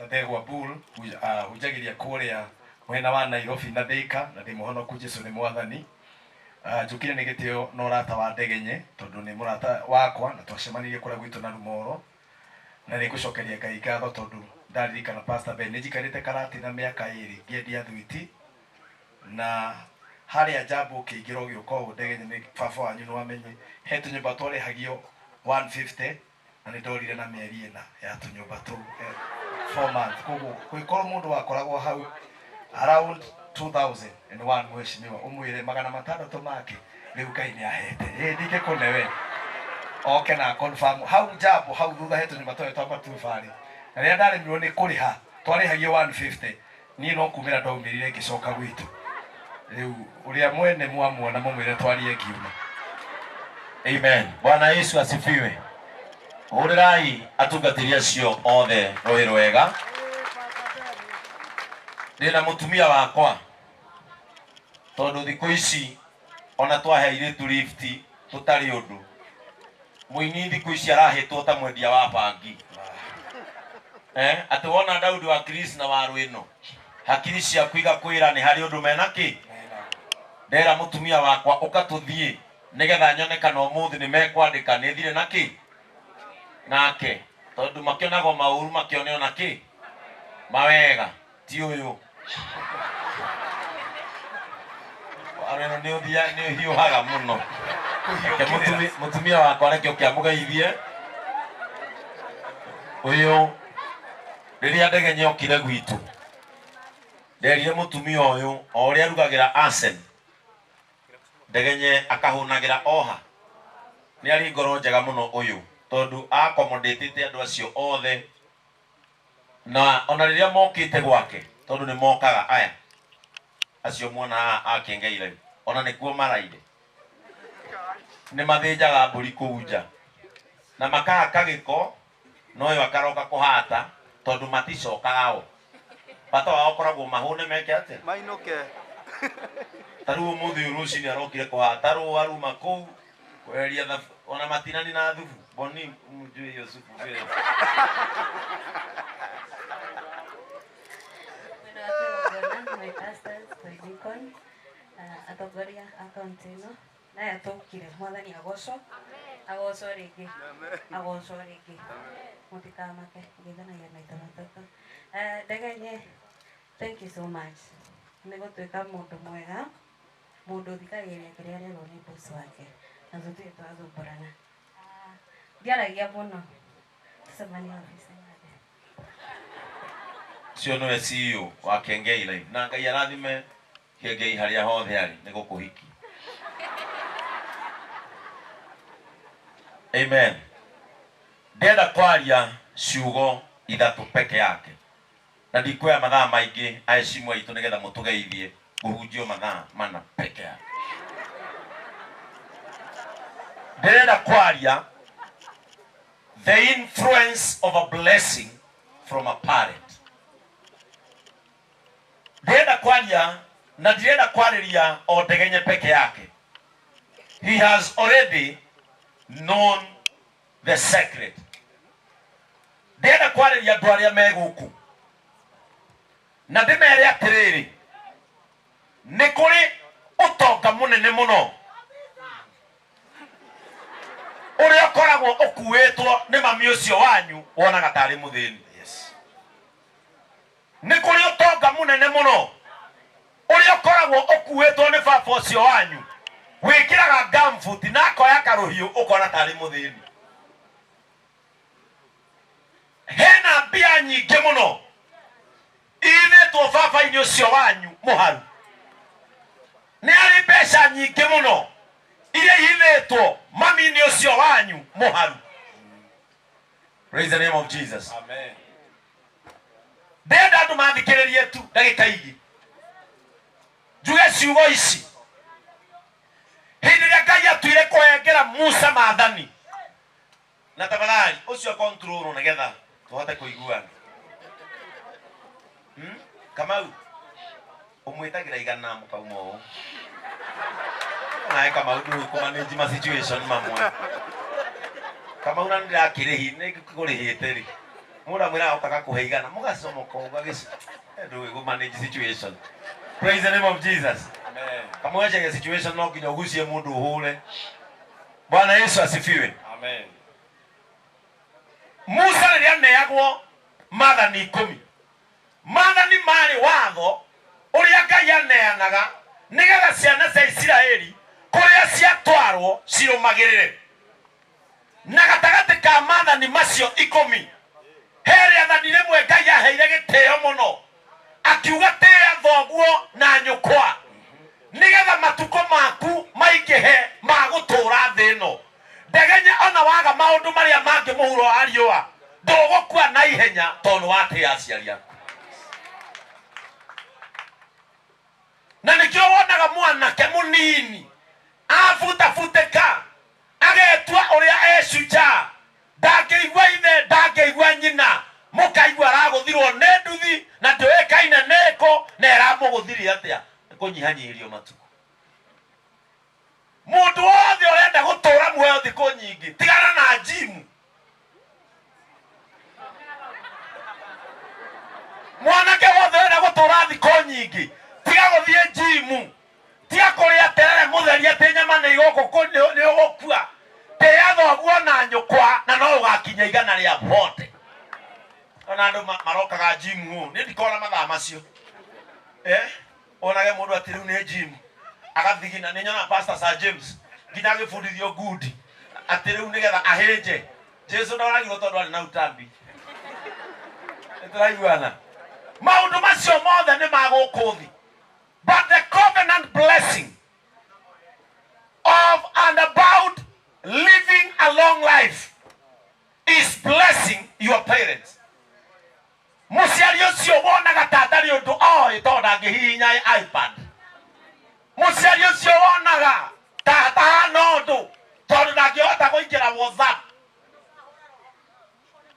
Pastor Ndegwa Bull, hunjagĩria kũrĩa mwena wa Nairobi na Thika, na ndĩ mũhonoku. Jesu nĩ Mwathani. Njũkire nĩ gĩtĩo na ũrata wa Ndegenye, tondũ nĩ mũrata wakwa na twacemanirie kũrĩa gwitũ na Rumoro, na nĩ ngũcokeria Ngai ngatho tondũ ndaririkana Pastor Ben nĩ njikarĩte Karatina mĩaka 2 ngĩendia thwiti, na harĩa njamba ũkĩingĩra ũgĩũka ũũ Ndegenye nĩ baba wanyu nĩ wamenye he tũnyũmba twarĩhagio 150, na nĩ ndorire na mĩeri 4 ya tũnyũmba tũu, 4 months. Koguo kũngĩkorwo mũndũ wakoragwo hau around 2001, mheshimiwa, ũmwĩre 600 make rĩu Ngai nĩ ahete ĩ ndingĩkũne we oke na confirm hau njambo hau thutha he tũnyũmba twarĩ twa matubarĩ, na rĩrĩa ndaremirwo nĩ kũrĩha twarĩhagio 150, niĩ no kumĩra ndaumĩrire ngĩcoka gwitũ. Rĩu ũrĩa mwene mwamuona mũmwĩre twarie ngiuma. Amen. Bwana Yesu asifiwe. Hũrĩrai atungatĩri acio othe rũhĩ rwega. Ndĩna mũtumia wakwa, tondũ thikũ ici ona twahe airĩtu lift tũtarĩ ũndũ. Mũini thikũ ici arahĩtwo ta mwendia wa bangi. Atĩ wona Daudi wa Chris na wa Rwĩno, hakiri ciaku igakwĩra nĩ harĩ ũndũ mena kĩ. Ndera mũtumia wakwa ũka tũthiĩ nĩgetha nyone kana ũmũthĩ nĩ mekwandĩka nĩ thire na kĩ nake, tondũ makĩonagwo maũru makĩone ona kĩ mawega, ti ũyũ Areno nĩ ũthia nĩ ũhiũhaga mũno. Reke mũtumia wakwa reke ũke amũgeithie. Ũyũ rĩrĩa Ndegenye okire gwitũ, nderire mũtumia ũyũ o ũrĩa arugagĩra Arsene, Ndegenye akahũnagĩra oha. Nĩ arĩ ngoro njega mũno ũyũ, tondũ accommodate andũ acio othe, na ona rĩrĩa mokĩte gwake, tondũ nĩ mokaga aya acio muona haha akengeire, ona nĩkuo maraire, nĩ mathĩnjaga mbũri kũu nja na makahaka gĩko, na ũyũ akaroka kũhata, tondũ maticokaga o bata wao ũkoragwo mahũne meke atĩa? Mainũke. Ta rĩu ũmũthĩ ũyũ rũcinĩ arokire kũhata rũa ruma kũu kweheria thabu, ona matinani na thubu boni mjue hiyo supu vile. Mwena wa kĩgongona, my pastors, my deacon, atongoria a kaunti ĩno, na aya tũkire, Mwathani agocwo, agocwo rĩngĩ, agocwo rĩngĩ, mũtikamake, ngeithanagia maita matatũ. Ndegenye, thank you so much nĩ gũtuĩka mũndũ mwega, mũndũ ũthikagĩrĩria kĩrĩa arerwo nĩ boss wake, na tũtirĩ twathumbũrana. Ndiaragia mũno, tũcemanie ofici yake. Ũcio nĩwe CEO wa Kengei Live, na Ngai arathime Kengei harĩa hothe arĩ nĩ gũkũhiki. Amen. Ndĩrenda kwaria ciugo ithatũ peke yake, na ndikuoya mathaa maingĩ aheshimu aitũ, nĩgetha mũtũgeithie kũhunjio mathaa mana peke yake. Ndĩrenda kwaria the influence of a blessing from a parent. Ndĩrenda kwaria na ndirenda kwarĩria o Ndegenye peke yake. He has already known the secret. Ndĩrenda kwarĩria andũ arĩa me gũkũ na ndĩmere atĩrĩrĩ, nĩ kũrĩ ũtonga mũnene mũno ũrĩa ũkoragwo ũkuĩtwo nĩ mami ũcio wanyu wonaga tarĩ mũthĩni. Nĩ kũrĩ ũtonga mũnene mũno ũrĩa ũkoragwo ũkuĩtwo nĩ baba ũcio wanyu wĩkĩraga gumboot na akoya karũhiũ ũkona tarĩ mũthĩni. Hena mbia nyingĩ mũno ithĩtwo baba-inĩ ũcio wanyu mũharu, nĩ arĩ mbeca nyingĩ mũno iria ihithĩtwo mami-inĩ ũcio wanyu mũharu. Praise the name of Jesus. Amen. Ndĩrenda andũ mathikĩrĩrie tu ndagĩka igĩ njuge ciugo ici. Hĩndĩ ĩrĩa Ngai atuire kũhengera Musa maathani, na tafadhali ũcio control nĩgetha tũhote kũiguana. Kamau ũmwĩtagĩra igana mũkauma ũũ nawe Kamau ndũĩ kũmanage ma situation mamwe. Kamau na nĩndĩrakĩrĩhi nĩngũrĩhĩte rĩ. Mũndũ amwĩraga ũkaga kũhe igana mũgacomoka ũgagĩci ndũĩ gũ manage situation. Praise the name of Jesus. Amen. Kamwecege situation no nginya ũgucie mũndũ ũhũre. Bwana Yesu asifiwe. Amen. Musa rĩrĩa aneagwo maathani 10, maathani marĩ watho ũrĩa Ngai aneanaga nĩgetha ciana cia Isiraeli kũrĩa ciatwarwo cirũmagĩrĩre. Na gatagatĩ ka maathani macio 10, he rĩathani rĩmwe Ngai aheire gĩtĩo mũno, akiuga tĩĩa thoguo na nyũkwa nĩgetha matukũ maku maingĩhe ma gũtũũra thĩ ĩno. Ndegenye ona waga maũndũ marĩa mangĩ mũhuro wa riũa, ndũgũkua na ihenya tondũ watĩĩa aciari aku. Na nĩkĩo wonaga mwanake mũnini abutabutĩka agetua ũrĩa ecujaa, ndangĩigua ithe ndangĩigua nyina, mũkaigua aragũthirwo nĩ nduthi na ndũĩkaine nĩkũ na ĩramũgũthirie atĩa, nĩ kũnyihanyihĩrio matukũ. Mũndũ wothe ũrenda gũtũũra muoyo thikũ nyingĩ, tigana na njimu. Mwanake wothe ũrenda gũtũũra thikũ nyingĩ, tiga gũthiĩ njimu, tiga kũrĩa terere mũtheri atĩ nyama nĩ igũkũ nĩ ũgũkua. Tĩĩa thoguo na nyũkwa na no ũgakinya igana rĩa bote. Ona andũ marokaga njimu ũũ, niĩ ndikona mathaa macio. Onage mũndũ atĩ rĩu nĩ njimu agathigina. Nĩ nyonaga Pastor Sir James nginya agĩbundithio ngundi atĩ rĩu nĩgetha ahĩnje. Jesu ndoragirwo tondũ arĩ na utambi. Nĩtũraiguana? Maũndũ macio mothe nĩ ma gũkũ thĩ. But the covenant blessing of and about living a long life is blessing your parents. Mũciari ũcio wonaga ta atarĩ ũndũ oĩ tondũ ndangĩhihinya iPad. Mũciari ũcio wonaga ta atahana ũndũ tondũ ndangĩhota kũingĩra WhatsApp.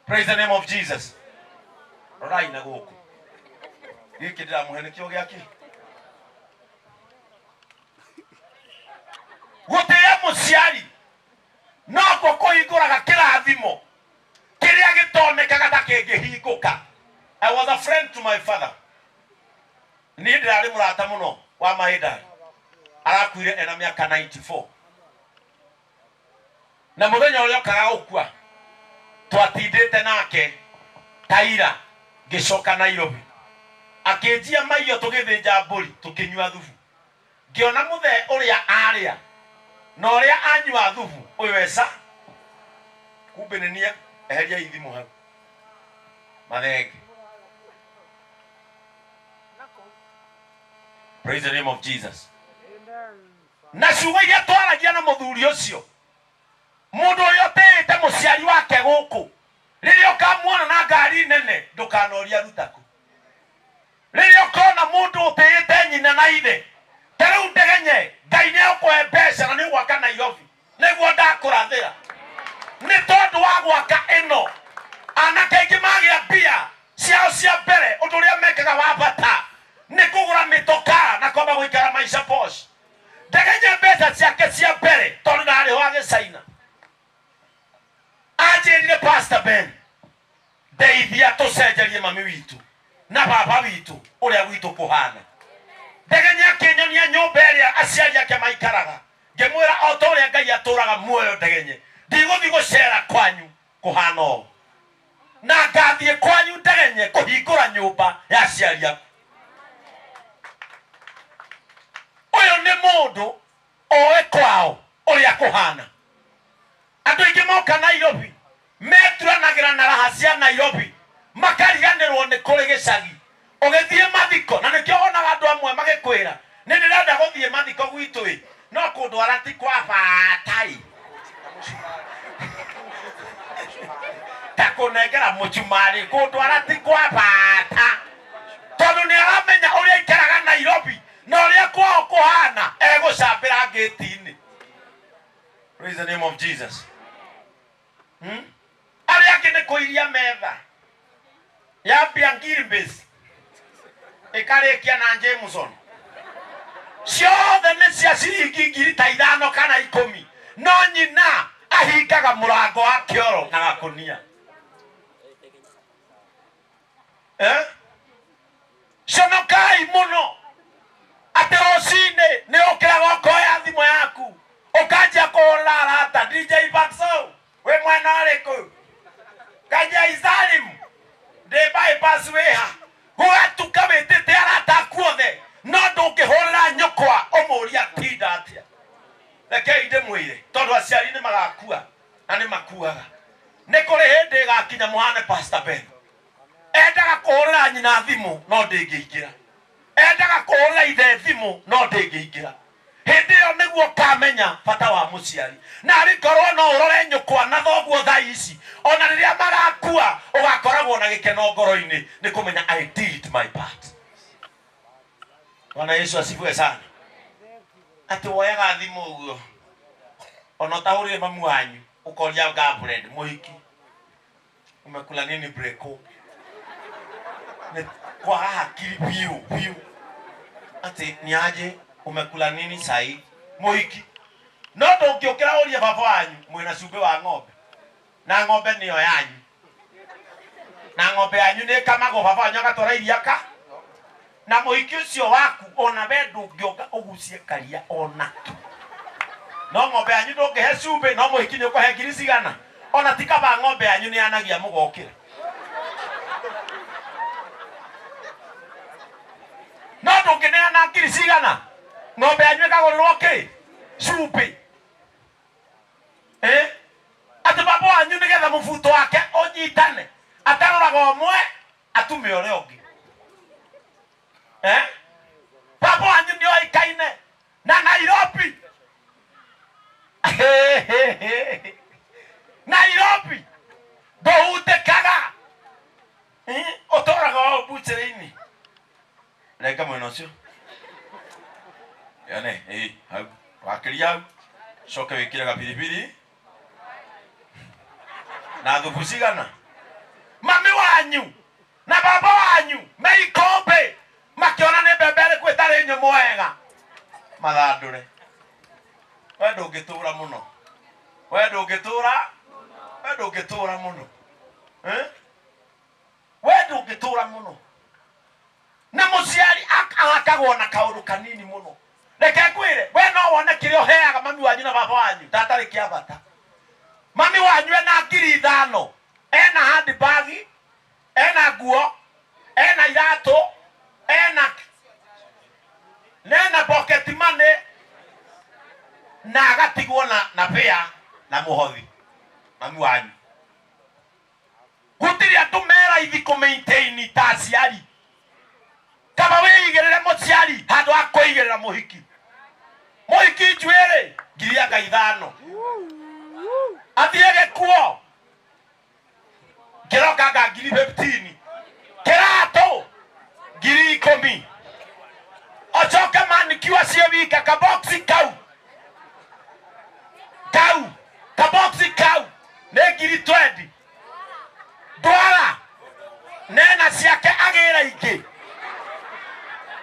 Praise the name of Jesus. Rorai na gũkũ. Gĩkĩ ndĩramũhe nĩkĩo gĩakĩ. Gũtĩĩa mũciari nokuo kũhingũraga kĩrathimo kĩrĩa gĩtonekaga ta kĩngĩhingũka. I was a friend to my father. Niĩ ndĩrarĩ mũrata mũno wa my dad. Arakuire ena mĩaka 94. Na mũthenya ũrĩa okaga gũkua twatindĩte nake taira ngĩcoka Nairobi. Akĩnjia maiyo tũgĩthĩnja mbũri tũkĩnyua thubu. Ngĩona mũthee ũrĩa arĩa na ũrĩa anyua thubu ũyũ eca kumbe nĩ niĩ eheria ithimo hau mathenge. Praise the name of Jesus. Na ciugo iria twaragia na mũthuri ũcio, mũndũ ũrĩa ũtĩĩte mũciari wake gũkũ, rĩrĩa ũkamuona na ngari nene ndũkanoria ruta kũ. Rĩrĩa ũkona mũndũ ũtĩĩte nyina na ithe, ta rĩu Ndegenye, Ngai nĩ egũkũhe mbeca na nĩ ũgwaka Nairobi, nĩguo ndakũrathĩra. Nĩ tondũ wa gwaka ĩno, anake aingĩ magĩa mbia ciao cia mbere, ũndũ ũrĩa mekaga wa bata nĩ kũgũra mĩtokaa na kwamba gũikara maica posh. Ndegenye mbeca ciake cia mbere tondũ ndarĩ ho agĩcaina. Anjĩrire Pastor Ben, ndeithia tũcenjerie mami witũ na baba witũ ũrĩa gwitũ kũhana. Ndegenye akĩnyonia nyũmba ĩrĩa aciari ake maikaraga, ngĩmwĩra o ta ũrĩa Ngai atũraga muoyo Ndegenye, ndigũthiĩ gũcera kwanyu kũhana ũũ, na ngathiĩ kwanyu Ndegenye kũhingũra nyũmba ya aciari aku. Ũyũ nĩ mũndũ oĩ kwao ũrĩa kũhana. Andũ aingĩ moka Nairobi meturanagĩra na raha cia Nairobi, makariganĩrwo nĩ kũrĩ gĩcagi. Ũgĩthiĩ mathiko, na nĩkĩo wonaga andũ amwe magĩkwĩra nĩ ndĩrenda gũthiĩ mathiko gwitũ ĩ, no kũndwara ti kwa bata ĩ, ta kũnengera mũcumarĩ, kũndwara ti kwa bata, tondũ nĩ aramenya ũrĩa aikaraga Nairobi na ũrĩa kwao kũhana, egũcambĩra ngĩti-inĩ. Praise the name of Jesus. Arĩa angĩ nĩ kũiria metha yambia Ngirimbis ĩkarĩkia na Jameson, ciothe nĩ cia ciringi ngiri ta 5 kana 10, no nyina ahingaga mũrango wa kĩoro na gakũnia. Eh? Conokai muno. Atĩ rũcinĩ nĩ ũkĩraga ũkoya thimũ yaku ũkanjia kũhũrĩra arata DJ Baxo wĩ mwena ũrĩkũ Kanja Isalim ndĩ bypass wĩha gũgatuka wĩtĩte arata aku othe no ndũngĩhũrĩra nyũkwa ũmũrie atinda atĩa. Rekei ndĩmwĩre tondũ aciari nĩ magakua na nĩ makuaga. Nĩ kũrĩ hĩndĩ ĩgakinya mũhane Pastor Ben. Endaga kũhũrĩra nyina thimũ no ndĩngĩingĩra. Endaga kũhũrĩra ithe thimũ no ndĩngĩingĩra. Hĩndĩ ĩyo nĩguo ũkamenya bata wa mũciari. Na arĩkorwo no ũrore nyũkwa na thoguo thaa ici ona rĩrĩa marakua ũgakoragwo na gĩkeno ngoro-inĩ nĩ kũmenya I did my part. Bwana Yesu asifiwe sana. Atĩ woyaga thimũ ũguo ona ũtahũrĩre mamu wanyu ũkoria girlfriend mũhiki umekula nini breko kwa hakiri biũ biũ atĩ ni aje umekula nini sai mũhiki no ndũngĩũkĩra ũrie baba wanyu mwĩna cumbĩ wa ng'ombe na ng'ombe nĩyo yanyu na ng'ombe yanyu nĩ ĩkamagwo baba wanyu agatwara iria ka na mũhiki ũcio waku ona we ndũngĩũka ũgucie karia ona tu no ng'ombe yanyu ndũngĩhe cumbĩ no mũhiki nĩ ũkũhe ngiri cigana ona ti kaba ng'ombe yanyu nĩ yanagia mũgokĩra no ndũngĩneana ngiri cigana ng'ombe yanyu ĩkagũrĩrwo kĩ cumbĩ eh atĩ baba wanyu nĩgetha mũbuto wake ũnyitane ataroraga ũmwe atume ũrĩa ũngĩ eh baba wanyu nĩ oĩkaine na Nairobi Nairobi ndũhutĩkaga ũtũraga o mbucĩrĩ-inĩ renga mwena ũcio yone ĩ hau wakĩria hau coke wĩkĩre gabiribiri na thubu cigana mami wanyu na baba wanyu me ikombe makiona nĩ mbembe ĩrĩkũ ĩtarĩ nyũmũ wega mathandũre. We ndũngĩtũra mũno we ndũngĩtũra we ndũngĩtũra mũno eh we ndũngĩtũra mũno na mũciari ahakagwo na kaũndũ kanini mũno. Reke ngwĩre we no wone kĩrĩa ũheaga mami wanyu na baba wanyu tatarĩ kĩa bata. Mami wanyu ena 5,000 ena handbag ena nguo ena iratũ ena nena pocket money na agatigwo na pea na mũhothi mami wanyu. Gũtirĩ andũ meraithi kũ maintain ta aciari. Kaba wĩigĩrĩre mũciari handũ ha kũigĩrĩra mũhiki. Mũhiki njuĩrĩ 5,000 athiĩ gĩkuo kĩroka 15,000 kĩratũ 10,000 ocoke manikiwa ciĩ wika kaboxi kau kau kaboxi kau nĩ 20,000 ndwara nena ciake agĩra ingĩ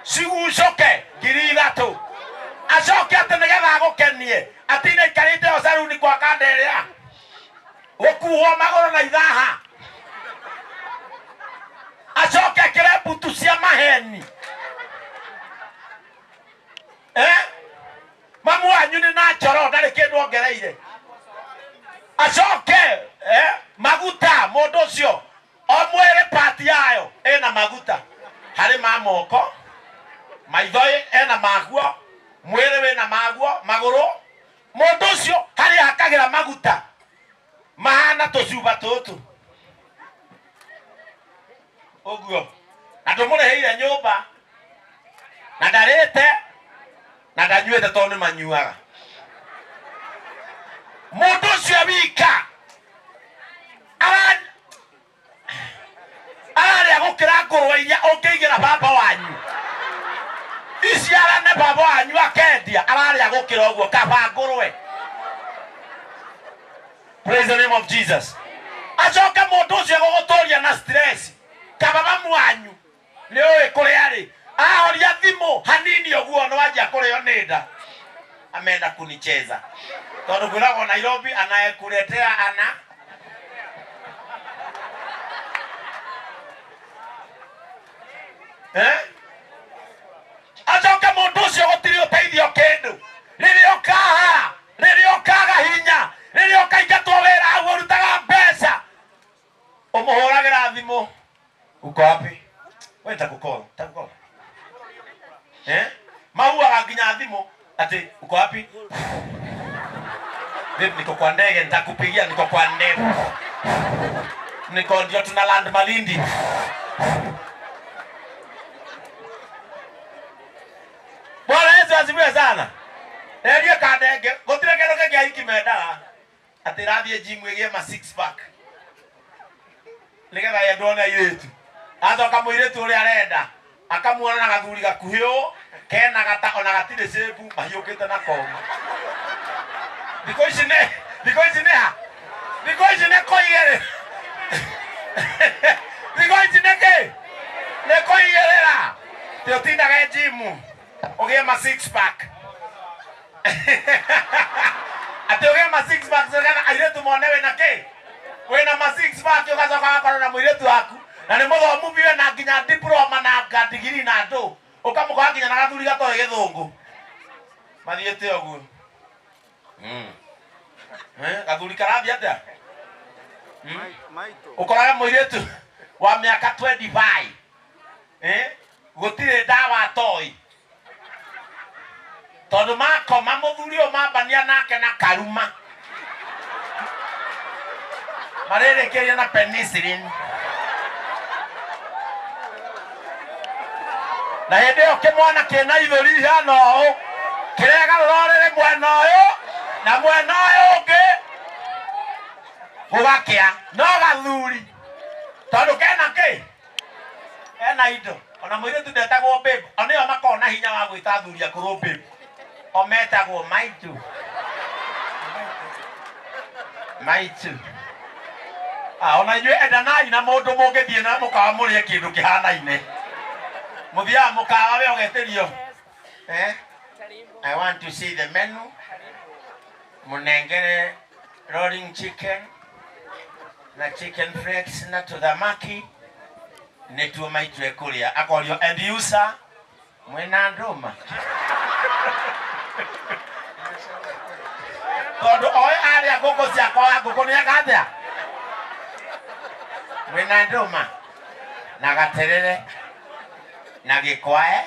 cigucoke 3,000 acoke atĩ nĩgetha agũkenie atinde aikarĩte o caruni kwa kanderea gũkuo magũrũ na ithaha acoke ekĩre mbutu cia maheni eh mamu wanyu nĩ natural ndarĩ kĩndũ ongereire acoke eh maguta mũndũ ũcio o mwĩrĩ pati yayo ĩna maguta harĩ ma moko maitho ena maguo mwĩrĩ wĩna maguo magũrũ mũndũ ũcio harĩ hakagĩra maguta mahana tũcuba tũtũ ũguo na ndũmũrĩhĩire nyũmba na ndarĩte na ndanyuĩte tondũ nĩ manyuaga. Mũndũ ũcio wika ararĩa gũkĩra ngũrwe iria ũngĩigĩra baba wanyu iciarane baba wanyu akendia ararĩa gũkĩra ũguo kaba ngũrwe. Praise the name of Jesus. Acoke mũndũ ũcio gũgũtũria na stress kaba mamu wanyu nĩ ũĩ kũrĩa arĩ ahoria thimũ hanini ũguo nĩ wanjia kũrĩo nĩ nda ameenda kunicheza tondũ kwĩragwo Nairobi anayekuletea ana Eh? Acoke mundu ucio gutiri uteithio kindu. Rĩrĩa ũkahara, rĩrĩa ũkaga hinya, rĩrĩa ũkaingatwo wĩra hau ũrutaga mbeca, ũmũhũragĩra thimũ. Uko wapi? We nitakukol, nitakukol. Eh? Mahuaga nginya thimũ ati uko wapi? Babe, niko kwa ndege, nitakupigia, niko kwa ndege. Niko ndio tuna land Malindi. Bwana Yesu asifiwe sana. Erie ka ndege, gutire kindu kingi aiki mendaga. Ati rathie gym igie ma six pack. Nigetha yendwo nĩ airĩtu. Acoka mũirĩtu ũrĩa arenda, akamuona na gathuri gakuhĩ ũũ, kena gata ona gatirĩ shape, mahiũkĩte na koma. Thikũ ici nĩ, thikũ ici nĩ ha? Thikũ ici nĩ kũigĩrĩra. Thikũ ici nĩ kĩ? Nĩ kũigĩrĩra. Ti ũtindaga gym ũgĩe ma six pack. Ati ũgĩe ma six pack nĩgetha airĩtu mone wĩna kĩ? Wĩna ma six pack ũgacoka ũgakorwo na mũirĩtu waku na nĩ mũthomu biũ na nginya diploma na degree na ndũ, ũkamũkora nginya na gathuri gatoĩ gĩthũngũ mathiĩte ũguo. Gathuri karathiĩ atĩa? Ũkoraga mũirĩtu wa mĩaka 25 gũtirĩ ndawa atoĩ tondũ makoma mũthuri ũyũ mambania nake na karuma marĩrĩkĩria na penicillin. Na hĩndĩ ĩyo kĩmwana kĩna ithũri ihana ũũ kĩregarũra ũrĩrĩ mwena ũyũ na mwena ũyũ ũngĩ gũgakĩa no gathuri tondũ kena kĩ? Kena indo. Ona mũirĩtu ndetagwo babe, o nĩo makoragwo na hinya wa gwĩta athuri akũrũ babe, o metagwo maitu. Maitu. Ona inyuĩ endanai na mũndũ mũngĩthiĩ na mũkawa mũrĩe kĩndũ kĩhanaine. Mũthiaga mũkawa we ũgetĩrio. Eh? I want to see the menu. Mũnengere rolling chicken na chicken flakes na tũthamaki nĩtuo maitu ekũrĩa. Akorio and you sir mwĩna ndũma. Tondũ oĩ arĩa ngũkũ ciakwa ngũkũ nĩ eka atĩa? Mwĩna ndũma na gaterere na gĩkwae.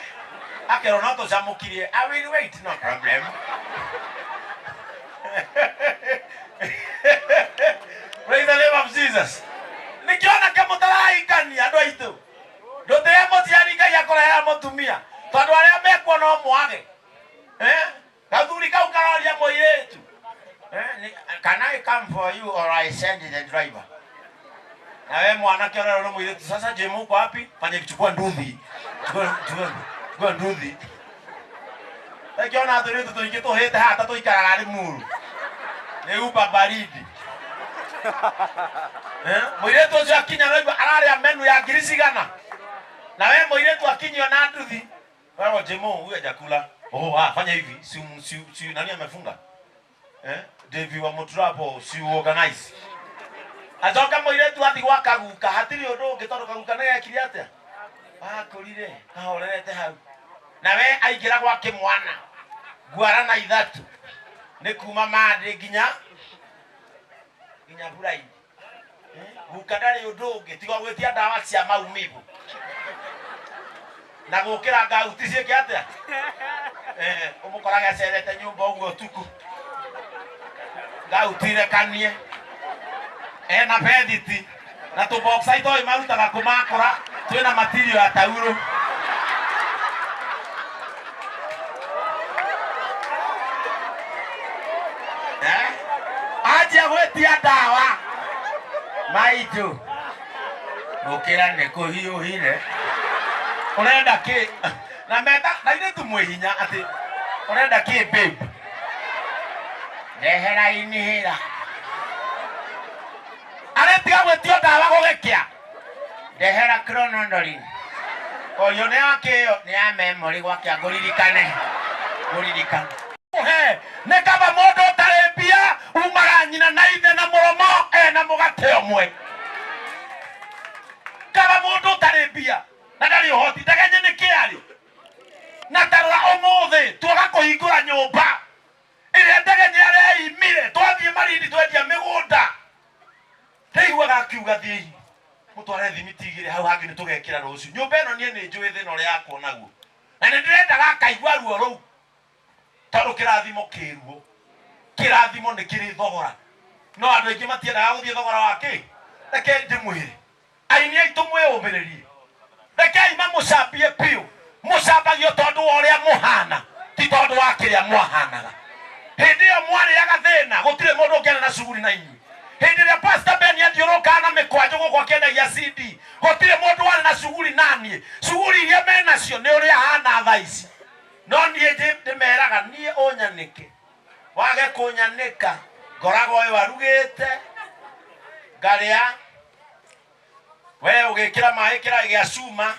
Akerwo no tũcamũkirie. I will wait, no problem. Praise the name of Jesus. Nĩkĩona ke mũtaraikania andũ aitũ. Ndũtĩe mũciari Ngai akũrehera mũtumia tondũ arĩa mekuo no mwage. Eh? Gathuri kau karoria mũirĩtu. Can I come for you or I send the driver? Na wewe mwanake ũrerwo nĩ mũirĩtu, sasa je, uko wapi? Fanya chukua nduthi. Chukua nduthi. Takiona tũirĩtu tũingĩ tũhĩte haha ta tũikaraga Limuru. Nĩ uba baridi. Mũirĩtu ũcio akinya no ararĩa menu ya ngiri cigana. Na wewe mũirĩtu akinyio na nduthi. Wewe Jemo huyu hajakula. Oh, fanya hivi. Si nani amefunga? Eh? David wa Mutrapo si organize. Acoka mũirĩtu athi gwa kaguka hatirĩ ũndũ ũngĩ tondũ kaguka nĩ gekire atĩa? Akũrire kahorerete hau. Na we aingĩra gwa kĩmwana ngwara na ithatũ nĩ kuma mandĩ nginya mbura-inĩ. Guka ndarĩ ũndũ ũngĩ tiga gwĩtia ndawa cia maumivu na gũkĩra ngauti ciĩke atĩa? Ũmũkorage acerete nyũmba ũguo ũtukũ ngautirekanie ena bethiti na tũboxa itoĩ marutaga kũmakũra twĩna matirio ya taurũ. Anjia gwĩtia ndawa maitu gũkĩra nĩ kũhiũhire ũrenda kĩ na meta na ithuĩ mwĩ hinya atĩ ũrenda kĩ babe rehera inihĩra arĩtiga gwĩtio ndawa gũgĩkĩa rehera cronodolin orio nĩ ya kĩo nĩ ya memory gwakĩa ngũririkane ngũririkane. He nĩ kaba mũndũ ũtarĩ mbia umaga nyina na ithe na mũromo ena mũgate ũmwe. Kaba mũndũ ũtarĩ mbia na ndarĩ ũhoti ndegenye Kũhingũra nyũmba ĩrĩa Ndegenye areimire. Twathiĩ Marindi twendia mĩgũnda, ndaiguaga akiuga, "Thiĩi mũtware thimiti igĩrĩ hau hangĩ, nĩ tũgekĩra rũciũ nyũmba ĩno." Niĩ nĩ njũĩ thĩna ũrĩa yakwo naguo, na nĩ ndĩrendaga akaigua ruo rũu, tondũ kĩrathimo kĩruo, kĩrathimo nĩ kĩrĩ thogora, no andũ aingĩ matiendaga gũthiĩ thogora wa kĩ. Reke ndĩmwĩre, aini aitũ, mwĩyũmĩrĩrie, rekei mamũcambie biũ. Mũcambagio tondũ wa ũrĩa mũhana, ti tondũ wa kĩrĩa mwahanaga. Hĩndĩ ĩyo mwarĩaga thĩna, gũtirĩ mũndũ ũngĩarĩ na cuguri na inyuĩ. Hĩndĩ ĩrĩa Pastor Ben athiũrũrũkaga na mĩkwanjũ gũkũ akĩendagia CD, gũtirĩ mũndũ warĩ na cuguri naniĩ. Cuguri iria menacio nĩ ũrĩa hana thaa ici. No niĩ ndĩmeraga, niĩ ũnyanĩke wage kũnyanĩka, ngoragwo ũyũ arugĩte ngarĩa, we ũgĩkĩra maĩ kĩraĩ gĩa cuma,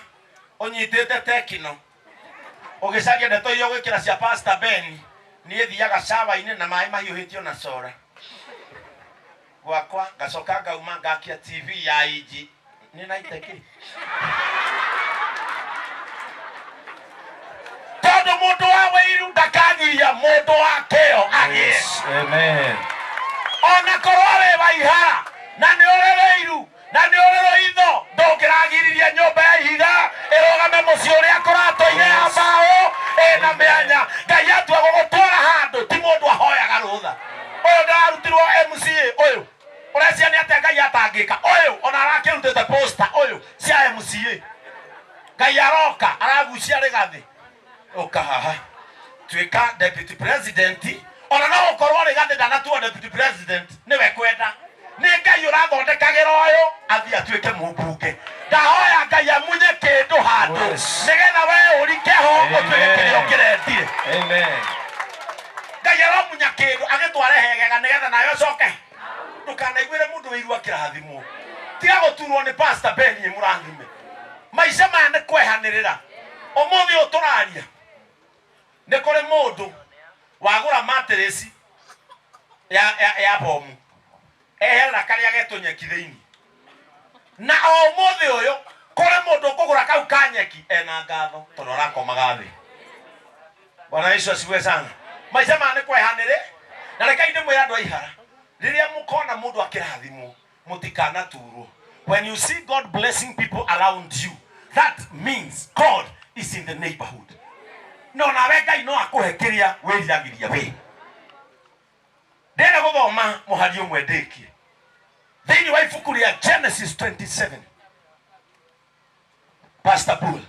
ũnyitĩte tekino, ũgĩcaria ndeto iria ũgwĩkĩra cia Pastor Ben. Niĩ thiaga cawa-inĩ na maĩ mahiũhĩtio na cora gwakwa, ngacoka ngauma ngakia TV ya inji nĩ naite kĩ, tondũ mũndũ wa wĩiru ndakagiria mũndũ wa kĩo agĩe. Yes. Amen. Ona korwo wĩ wa ihara na nĩ ũrĩ wĩiru na nĩ ũrĩ rũitho, ndũngĩragiriria nyũmba ya ihiga ĩrũgame mũciĩ ũrĩa kũratũire ya mbaũ ĩna mĩanya. Ngai atua gũgũtwara handũ, ti mũndũ ahoyaga rũtha. Ũyũ ndararutirwo MCA, ũyũ ũrecia nĩ atĩa Ngai atangĩka? Ũyũ ona arakĩrutĩte poster ũyũ cia MCA, Ngai aroka aragucia rĩgathĩ, "Ũka haha, tuĩka deputy president." Ona no gũkorwo rĩgathĩ ndanatua deputy president, nĩwe kwenda. Nĩ Ngai ũrathondekagĩra ũyũ athiĩ atuĩke mũmbunge. Ndahoya Ngai amunye kĩndũ handũ nĩgetha we ũrike ho, ũtuĩke kĩrĩa ũkĩrendire. Amen. Ngai aromunya kĩndũ agĩtware hegega nĩgetha nawe ũcoke. Ndũkanaiguĩre mũndũ wĩirua kĩrathimwo. Tiga gũturwo nĩ Pastor Ben mũrathime. Maica maya nĩ kwehanĩrĩra. Ũmũthĩ ũyũ tũraria, nĩ kũrĩ mũndũ wagũra matirĩci ya bomu, eherera karĩa getũnyeki thĩinĩ, na o ũmũthĩ ũyũ kũrĩ mũndũ ũkũgũra kau ka nyeki ena ngatho tondũ arakomaga thĩ. Bwana Yesu asifiwe sana. Maica maya nĩ kwehanĩrĩ. Na rekei ndĩmwĩre, andũ a Ihara, rĩrĩa mũkona mũndũ akĩrathimwo, mũtikanaturwo. When you see God blessing people around you, that means God is in the neighborhood. No nawe Ngai no akũhe kĩrĩa wĩriragĩria. We ndĩrenda gũthoma mũhari ũmwe ndĩkie thĩinĩ wa ibuku rĩa Genesis 27, Pastor Bull.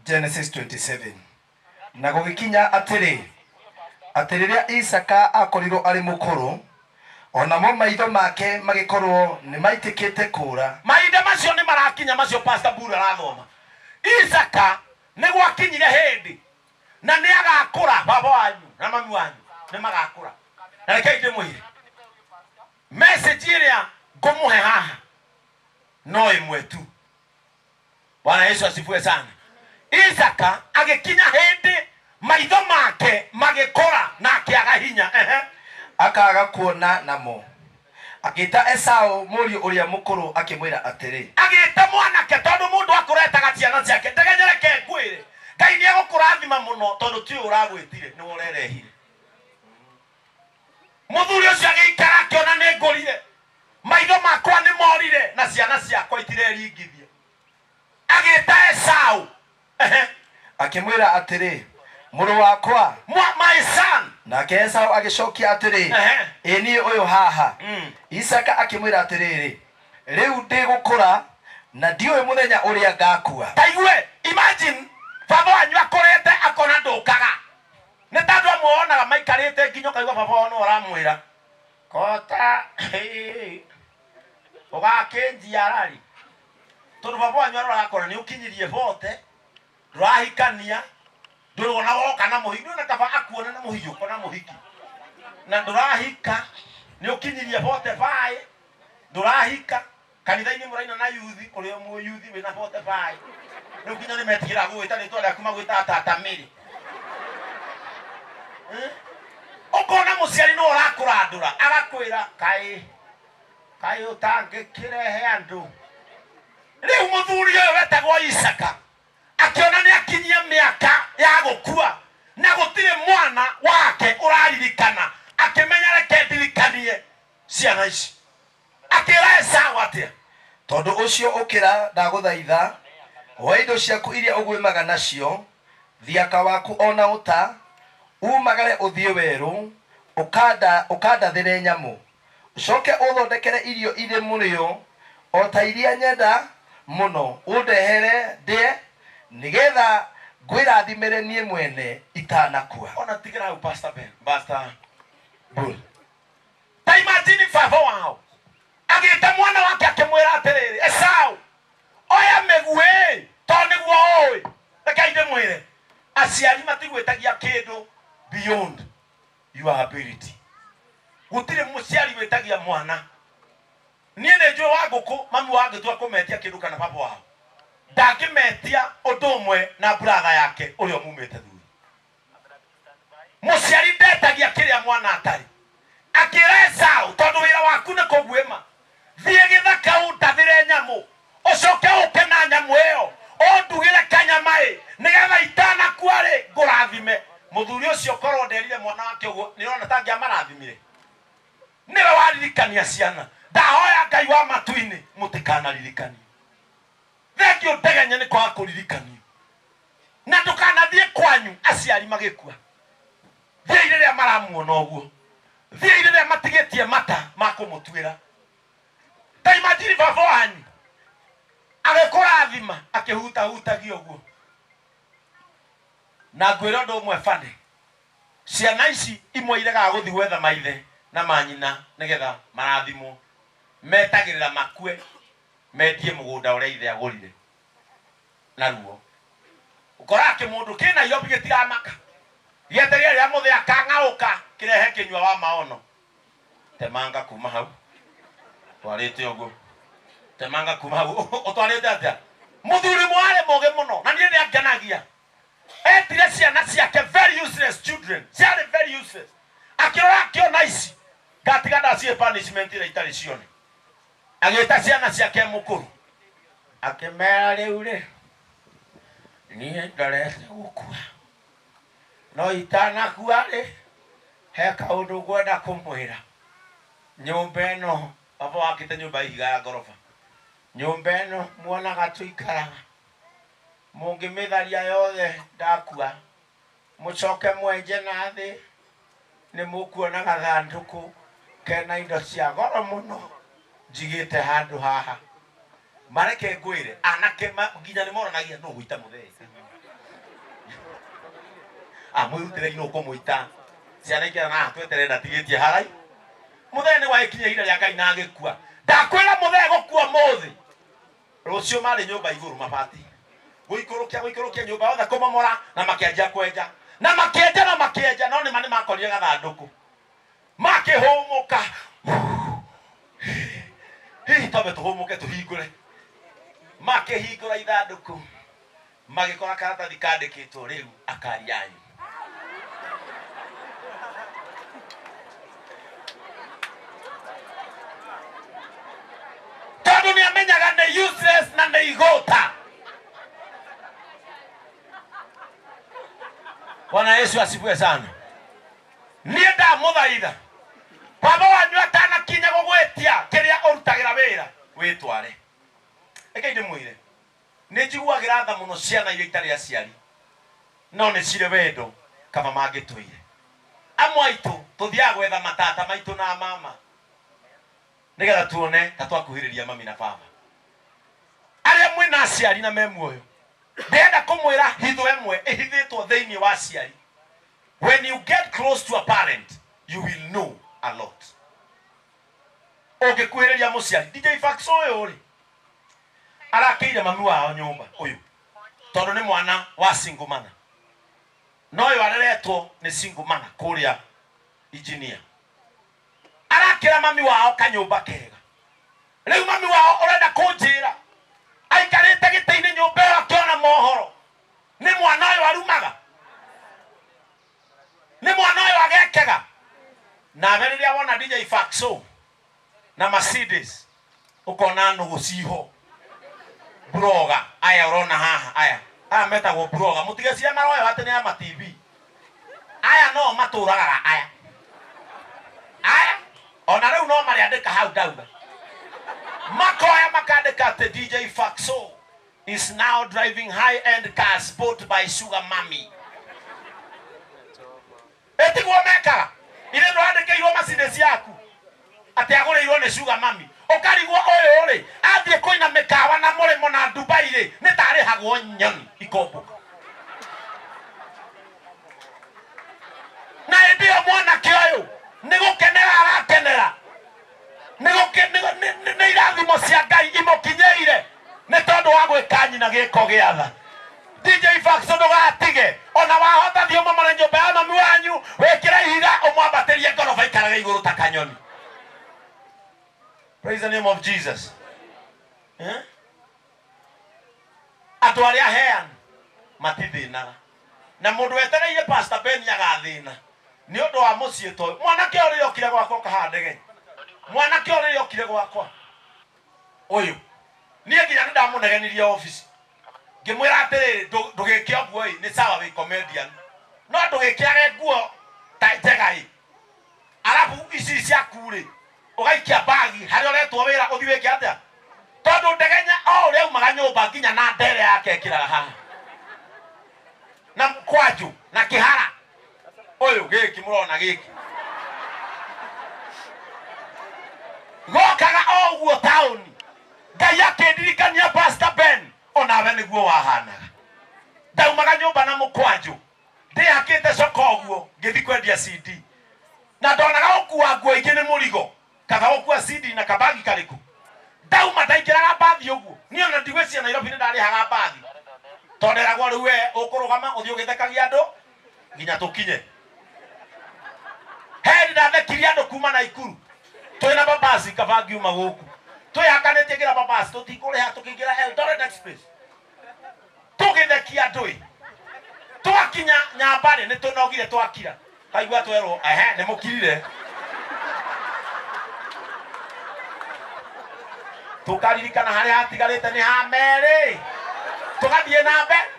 Genesis 27. Na gũgĩkinya atĩrĩ, atĩ rĩrĩa Isaka akorirwo arĩ mũkũrũ, onamo maitho make magĩkorwo nĩ maitĩkĩte kũũra. Mahinda macio nĩ marakinya macio Pastor Bull arathoma. Isaka nĩ gwakinyire hĩndĩ na nĩ agakũra. Baba wanyu na mami wanyu nĩ magakũra, na rekei ndĩmwĩre, message ĩrĩa ngũmũhe haha no ĩmwe tu. Bwana Yesu asifiwe sana. Isaka agĩkinya hĩndĩ maitho make magĩkũra na akĩaga hinya. Ehe. Akaga kuona namo, agĩta Esau mũriũ ũrĩa mũkũrũ, akĩmwĩra atĩrĩ. Agĩta mwanake, tondũ mũndũ akũretaga ciana ciake. Ndegenyereke ngwĩre, Ngai nĩ egũkũrathima mũno, tondũ ti ũyũ ũragwĩtire, nĩwe ũrerehire. Mũthuri ũcio agĩikara akĩona, "Nĩ ngũrire, maitho makwa nĩ morire na ciana ciakwa itireringithia." Agĩta Esau. Ehe. Akĩmwĩra atĩrĩ, "Mũrũ wakwa." My son. Nake Esau agĩcokia atĩrĩ, Ehe. "Ĩ niĩ ũyũ haha." Isaka akĩmwĩra atĩrĩrĩ, "Rĩu ndĩgũkũra na ndiũĩ mũthenya ũrĩa ngakua." Taigue, imagine baba wanyu akũrĩte, akona ndũkaga. Nĩ ta andũ amwe wonaga maikarĩte nginya ũkaigua baba wao no ũramwĩra, "Kota ũgakĩnjiara rĩ?" Tondũ baba wanyu arora akona nĩ ũkinyirie bote, ndũrahikania, ndũrona woka na mũhiki. Ndũrona kaba akuona na mũhiũko na mũhiki, na ndũrahika, nĩ ũkinyirie bote baĩ, ndũrahika. Kanitha-inĩ mũraina na yuthi, ũrĩa mũyuthi wĩna bote baĩ, rĩu nginya nĩ metigĩra gũgwĩta rĩtwa rĩaku, magwĩtaga tata Mĩrĩ. Eh? Ũkona mũciari no ũrakũrandũra, agakwĩra, "Kaĩ kaĩ ũtangĩkĩrehe andũ?" Rĩu mũthuri ũyũ wetagwo Isaka akĩona nĩ akinyia mĩaka ya gũkua na gũtirĩ. Wake ũraririkana akĩmenya reke ndirikanie ciana ici akĩra Esau atĩa? Tondũ ũcio ũkĩra, ndagũthaitha, woe indo ciaku iria ũguĩmaga nacio, thiaka waku ona ũta, umagare ũthiĩ werũ, ũkandathĩre nyamũ, ũcoke ũthondekere irio irĩ mũrĩo o ta iria nyenda mũno, ũndehere ndĩe, nĩgetha ngwĩrathimĩre niĩ mwene itanakua. Ona tigĩra hau, Pastor Ben, Pastor Bull. Ta imagine baba wao agĩta mwana wake akĩmwĩra atĩrĩrĩ, Esau, oya mĩguĩ tondũ nĩguo ũĩ. Reke ndĩmwĩre, aciari matigwĩtagia kĩndũ beyond your ability. Gũtirĩ mũciari wĩtagia mwana. Niĩ nĩ njũĩ wa ngũkũ mami wangĩtua kũmetia kĩndũ kana baba wao ndangĩmetia ũndũ ũmwe na brother yake ũrĩa mumĩte thutha. Mũciari ndetagia kĩrĩa mwana atarĩ. Akĩra Esau, tondũ wĩra waku nĩ kũguĩma, thiĩ gĩthaka ũndathĩre nyamũ, ũcoke ũke na nyamũ ĩyo ũndugĩre kanyama ĩ, nĩgetha itanakua rĩ ngũrathime. Mũthuri ũcio korwo nderire mwana wake ũguo, nĩ ũrona ta angĩamarathimire? Nĩwe waririkania ciana. Ndahoya Ngai wa matu-inĩ mũtikanaririkanio. Thengio Ndegenye nĩ kwaga kũririkanio. Na ndũkanathiĩ kwanyu aciari magĩkua. Thiĩi rĩrĩa maramuona ũguo, thiĩi rĩrĩa matigĩtie mata ma kũmũtuĩra. Ta imagine baba wanyu agĩkũrathima akĩhutahutagia ũguo. Na ngwĩra ũndũ ũmwe bane, ciana ici imwe iregaga gũthiĩ gwetha maithe na manyina nĩgetha marathimwo, metagĩrĩra makue mendie mũgũnda ũrĩa ithe agũrire naruo. Ũkoraga kĩmũndũ kĩ Nairobi gĩtiramaka, gĩetereire rĩrĩa mũthee akang'aũka kĩrehe kĩnyua wa maono. Temanga kuma hau twarĩte ũguo, temanga kuma hau ũtwarĩte atĩa? Mũthuri mwarĩ mũgĩ mũno na niĩ nĩangenagia. Etire ciana ciake very useless children, ciarĩ very useless. Akĩrora akĩona ici ngatiga ndacihe punishment ĩrĩa itarĩ cione. Agĩta ciana ciake mũkũrũ akĩmera, rĩu rĩ niĩ ndorete gũkua, no itanakua rĩ he kaũndũ ngwenda kũmwĩra. Nyũmba ĩno baba wakĩte nyũmba ya ihiga ya ngoroba, nyũmba ĩno muonaga tũikaraga, mũngĩmĩtharia yothe ndakua, mũcoke mwenje na thĩ, nĩ mũkuona gathandũkũ kena indo cia goro mũno njigĩte handũ haha. Mareke ngwĩre, anake nginya nĩ moranagia nũ gũita mũthee amwĩrutĩre nũ kũmũita. Ciana ikĩra na tweterere ndatigĩtie harai mũthee nĩ gwagĩkinya ihinda rĩa Ngai na agĩkua. Ndakwĩra mũthee gũkua mũthĩ rũciũ marĩ nyũmba igũrũ mabati gũikũrũkia gũikũrũkia nyũmba yothe kũmomora, na makĩanjia kwenja na makĩenja na makĩenja, no nĩma nĩmakorire gathandũkũ makĩhũmũka. Hihi twambe tũhũmũke tũhingũre. Makĩhingũra ithandũkũ magĩkora karatathi kandĩkĩtwo rĩu akari yanyu. Tondũ nĩ amenyaga nĩ useless na nĩ igũta. Bwana Yesu asifiwe sana. Niĩ ndamũthaitha, baba wanyu atanakinya gũgwĩtia kĩrĩa ũrutagĩra wĩra, wĩtware. Reke ndĩmwĩre, nĩ njiguagĩra tha mũno ciana iria itarĩ aciari, no nĩ cirĩ wendo kaba mangĩtũire. Amwe aitũ tũthiaga gwetha matata maitũ na mama nĩgetha tuone ta twakuhĩrĩria mami na baba. Arĩa mwĩna aciari na me muoyo, ndĩrenda kũmwĩra hitho ĩmwe ĩhithĩtwo thĩinĩ wa aciari. When you get close to a parent, you will know a lot. Ũngĩkuhĩrĩria mũciari, DJ Fax ũyũ rĩ arakĩire mami wao nyũmba ũyũ tondũ nĩ mwana wa single mother, no ũyũ areretwo nĩ single mother kũrĩa engineer. Arakĩra mami wao kanyũmba kega. Rĩu mami wao ũrenda kũnjĩra aikarĩte gĩtĩ-inĩ nyũmba ĩyo akĩona mohoro nĩ mwana ũyũ arumaga, nĩ mwana ũyũ agekega. Nawe rĩrĩa wona DJ Faxo na Mercedes ũkona nũgũ ciho buroga aya ũrona haha, aya aya metagwo buroga, mũtigecirie maroyo atĩ nĩ ama TV. Aya no matũragaga aya. Aya ona rĩu no marĩandĩka hau ndauga. Makoya makandĩka atĩ DJ Faxo is now driving high-end cars bought by Sugar Mummy. Etiguo mekaga. Ile ndwandĩkĩirwo macini ciaku atĩ agũrĩirwo nĩ Sugar Mummy. Ũkarigwo ũyũ rĩ athiĩ kũina mĩkawa na mũrĩmo na Dubai rĩ nĩ tarĩhagwo nyoni ikombũka. Na hĩndĩ ĩyo mwanake ũyũ nĩ gũkenera arakenera, nĩ irathimo cia Ngai imũkinyĩire nĩ tondũ wa gwĩka nyina gĩko gĩa tha. DJ Faxo ndũgatige ona wahota thiĩ ũmomore nyũmba ya mami wanyu wĩkĩre ihiga ũmwambatĩrie ngoroba ikarage igũrũ ta kanyoni. Praise the name of Jesus. Eh? Andũ arĩa heanu matithĩnaga. Na mũndũ wetereire Pastor Ben agathĩna nĩ ũndũ wa mũciĩ ta ũyũ. Mwanake ũrĩa okire gwakwa ũkaha ndege. Mwanake ũrĩa okire gwakwa ũyũ niĩ nginya nĩ ndamũnegenirie office ngĩmwĩra atĩrĩrĩ ndũgĩke ũguo ĩ nĩ sawa wĩ comedian no ndũgĩkĩage nguo ta njega ĩ arabu ici ciaku rĩ ũgaikia bagi harĩa ũretwo wĩra ũthiĩ wĩke atĩa tondũ ndegenya o ũrĩa aumaga nyũmba nginya na ndere yake ĩkĩraga haha na mkwanju na kĩhara ũyũ gĩkĩ mũrona gĩkĩ gokaga o ũguo taũni. Ngai akĩndirikania Pastor Ben onawe nĩguo wahanaga. Ndaumaga nyũmba na mũkwanjũ ndĩhakĩte coka ũguo ngĩthiĩ kwendia CD na ndonaga gũkua nguo ingĩ nĩ mũrigo kaba gũkua CD na kabagi karĩkũ. Ndauma ndaingĩraga mbathi ũguo niĩ ona ndigwĩciria Nairobi nĩ ndarĩhaga mbathi tondũ nderagwo rĩu we ũkũrũgama ũthiĩ ũgĩthekagia andũ nginya tũkinye. He ndathekirie andũ kuma Naikuru twĩna mabasi kaba ngiuma gũkũ twĩhakanĩtie ngira mabasi tũtikũrĩha tũkĩingĩra Eldoret Express tũgĩthekia andũ ĩ twakinya Nyambarĩ nĩ tũnogire twakira kaigua twerwo ehe nĩ mũkirire tũkaririkana harĩa hatigarĩte nĩ ha merĩ tũgathiĩ na mbere.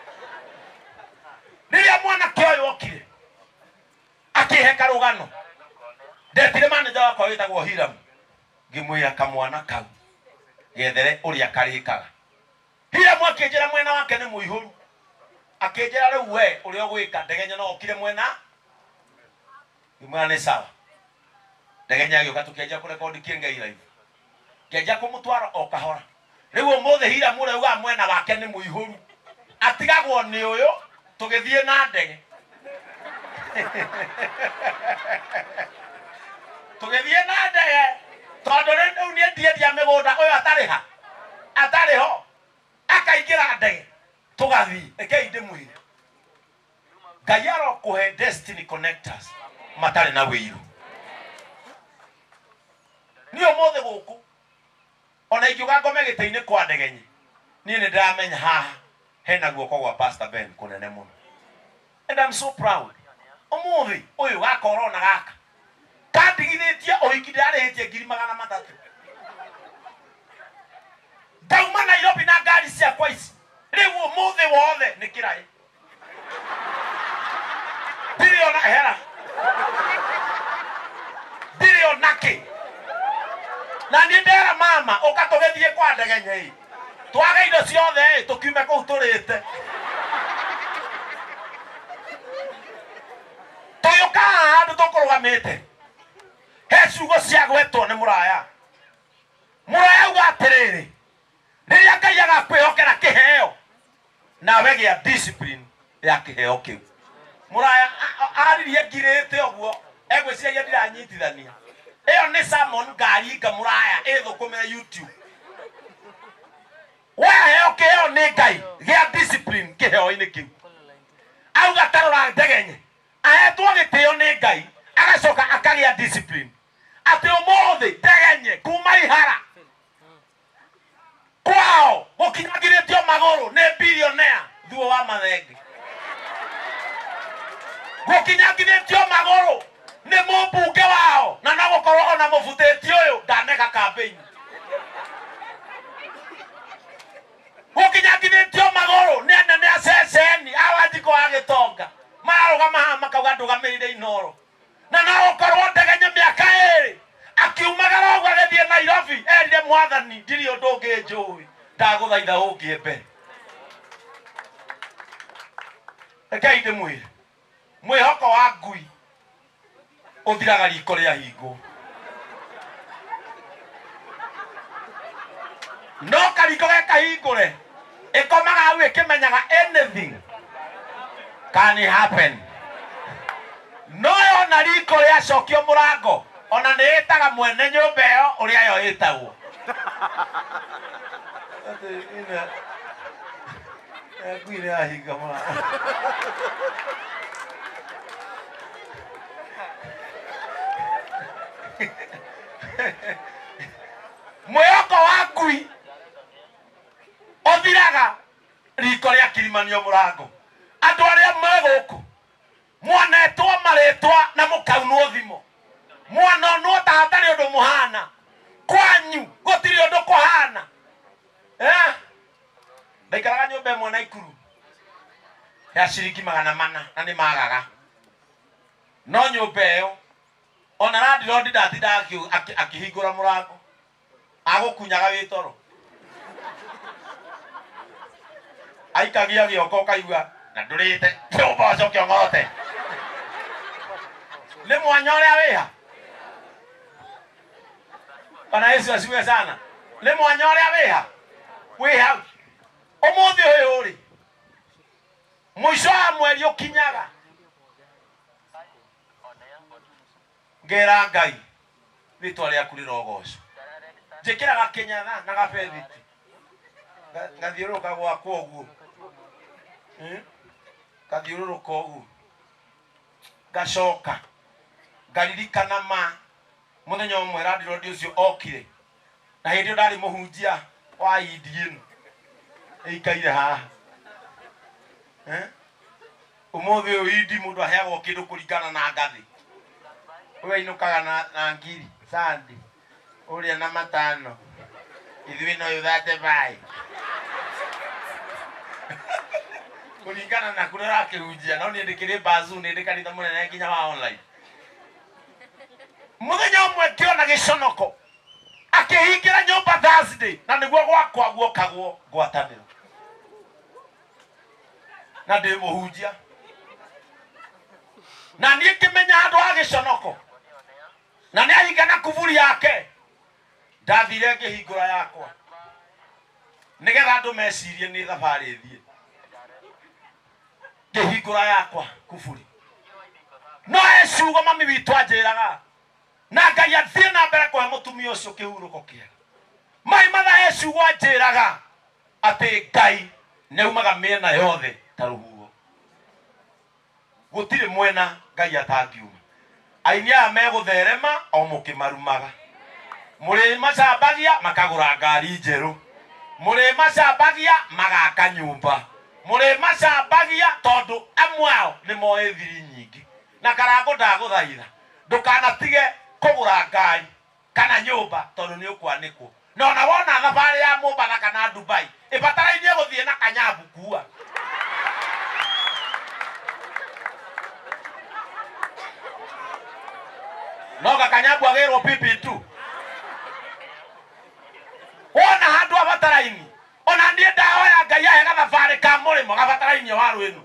Rĩrĩa mwanake ũyũ okire akĩhe karũgano ndetire manager wakwa wĩtagwo Hiram ngĩmwĩra kamwana kau gethere ũrĩa karĩkaga. Hiram akĩnjĩra mwena wake nĩ mũihũru akĩnjĩra rĩu we ũrĩa ũgwĩka ndegenya no okire mwena ngĩmwĩra nĩ sawa. Ndegenya agĩũka tũkĩanjia kũrekondi Kĩengei live ngĩanjia kũmũtwara o kahora. Rĩu ũmũthĩ Hiram ũrĩa ugaga mwena wake nĩ mũihũru atigagwo nĩ ũyũ tũgĩthiĩ na ndege tũgĩthiĩ na ndege tondũ rĩu niĩ ndiendia mĩgũnda ũyũ atarĩha atarĩ ho akaingĩra ndege tũgathiĩ. Rekei ndĩmwĩre Ngai arokũhe destiny connectors matarĩ na wĩiru. Niĩ ũmũthĩ gũkũ ona ingiuga ngome gĩtĩ-inĩ kwa ndegenyi niĩ nĩ ndĩramenya haha hena guoko gwa Pastor Ben kũnene mũno and I'm so proud. Ũmũthĩ ũyũ ga corona gaka kandigithĩtie ũhiki ndĩrarĩhĩtie 300,000. Ndauma Nairobi na ngari ciakwa ici rĩu ũmũthĩ wothe nĩ kĩraĩ ndirĩ ona hera ndirĩ ona kĩ. Na niĩ ndera mama ũka tũgĩthiĩ kwa ndegenya ĩ twage indo ciothe ĩ tũkiume kũu tũrĩte tũgĩũka haha handũ tũkũrũgamĩte he ciugo ciagwetwo nĩ mũraya. Mũraya auga atĩrĩrĩ rĩrĩa Ngai agakwĩhokera kĩheo nawe gĩa discipline ya kĩheo kĩu. Mũraya aririe ngirĩte ũguo egwĩciragia ndiranyitithania. Ĩyo nĩ sermon ngaringa mũraya ĩthũkũmĩre YouTube. Waheo kĩheo nĩ Ngai gĩa discipline kĩheo-inĩ kĩu. Auga tarora ndegenye ahetwo gĩtĩo nĩ Ngai agacoka akagĩa discipline atĩ ũmũthĩ ndegenye kuma ihara kwao gũkinyangirĩtio magũrũ nĩ billionaire thuo wa mathenge gũkinyangithĩtio magũrũ nĩ mũmbunge wao na no gũkorwo ona mũbutĩti ũyũ ndaneka campaign gũkinyangithĩtio magũrũ nĩ anene a ceceni a Wanjikũ wa Gĩtonga mararũgama haha makauga ndũgamĩrĩire Athiĩ mbere. Rekei ndĩmwĩre, mwĩhoko wa ngui ũthiraga riko rĩa hingwo. No kariko ge kahingũre, ĩkomaga hau ĩkĩmenyaga anything can happen. No yona riko rĩacokio mũrango, ona nĩ ĩtaga mwene nyũmba ĩyo ũrĩa yo ĩtagwo. Atĩ ina ngui nĩ yahinga mũrango. Mwĩhoko wa ngui ũthiraga riko rĩa kirimanio mũrango. Andũ arĩa me gũkũ mwanetwo marĩtwa na mũkaunwo thimo, mwanonwo ta hatarĩ ũndũ mũhana, kwanyu gũtirĩ ũndũ kũhana. Ndaikaraga nyũmba ĩmwe Naikuru ya ciringi 400 na nĩ magaga. No nyũmba ĩyo ona landlord ndatindaga akĩhingũra mũrango, agũkunyaga wĩ toro, aikagia gĩoko ũkaigua na ndũrĩte nyũmba ũcoke ũng'ote. Nĩ mwanya ũrĩa wĩha. Bwana Yesu asifiwe sana. Nĩ mwanya ũrĩa wĩha, wĩ hau ũmũthĩ ũyũ rĩ, mũico wa mweri ũkinyaga ngera Ngai rĩtwa rĩaku rĩrogocwo. Njĩkĩraga kĩnyatha na gabethiti, ngathiũrũrũka gwakwa ũguo, ngathiũrũrũka ũguo, ngacoka ngaririkana ma mũthenya ũmwe landlord ũcio okire, na hĩndĩ ĩyo ndarĩ mũhunjia wa indi ĩno ĩikaire haha. Ũmũthĩ ũyũ indi mũndũ aheagwo kĩndũ kũringana na ngathĩ. Ũyũ ainũkaga na ngiri sandi, ũrĩa na 5, ithuĩ no ũthate bai kũringana na kũrĩa ũrakĩhunjia. No niĩ ndĩkĩrĩ bazu, nĩ ndĩ kanitha mũnene nginya wa online. Mũthenya ũmwe ngĩona gĩconoko akĩhingĩra nyũmba Thursday, na nĩguo gwakwa guokagwo ngwatanĩro, na ndĩ mũhunjia, na niĩ ngĩmenya handũ ha gĩconoko, na nĩ ahinga na kuburi yake. Ndathire ngĩhingũra yakwa nĩgetha andũ mecirie nĩ thabarĩ thiĩ, ngĩhingũra yakwa kuburi. No he ciugo mami witũ anjĩraga, na Ngai athiĩ na mbere kũhe mũtumia ũcio kĩhurũko kĩega. Mai matha he ciugo anjĩraga atĩ Ngai nĩaumaga mĩena yothe ta rũhuho, gũtirĩ mwena Ngai atangiuma. Aini aya megũtherema o mũkĩmarumaga, mũrĩmacambagia makagũra ngari njerũ, mũrĩmacambagia magaka nyũmba, mũrĩmacambagia tondũ amwe ao nĩ moĩ thiri nyingĩ. Na Karangũ ndagũthaitha ndũkanatige kũgũra ngari kana nyũmba tondũ nĩ ũkwanĩkwo. Na ona wona thabarĩ ya Mombatha kana Dubai ĩbatarainie gũthiĩ na kanyambu kua. No gakanyambu agĩrwo pipi tu. Wona handũ abataraini, ona niĩ ndahoya Ngai ahe gathabarĩ ka mũrĩmo gabatarainie wa rwĩnu.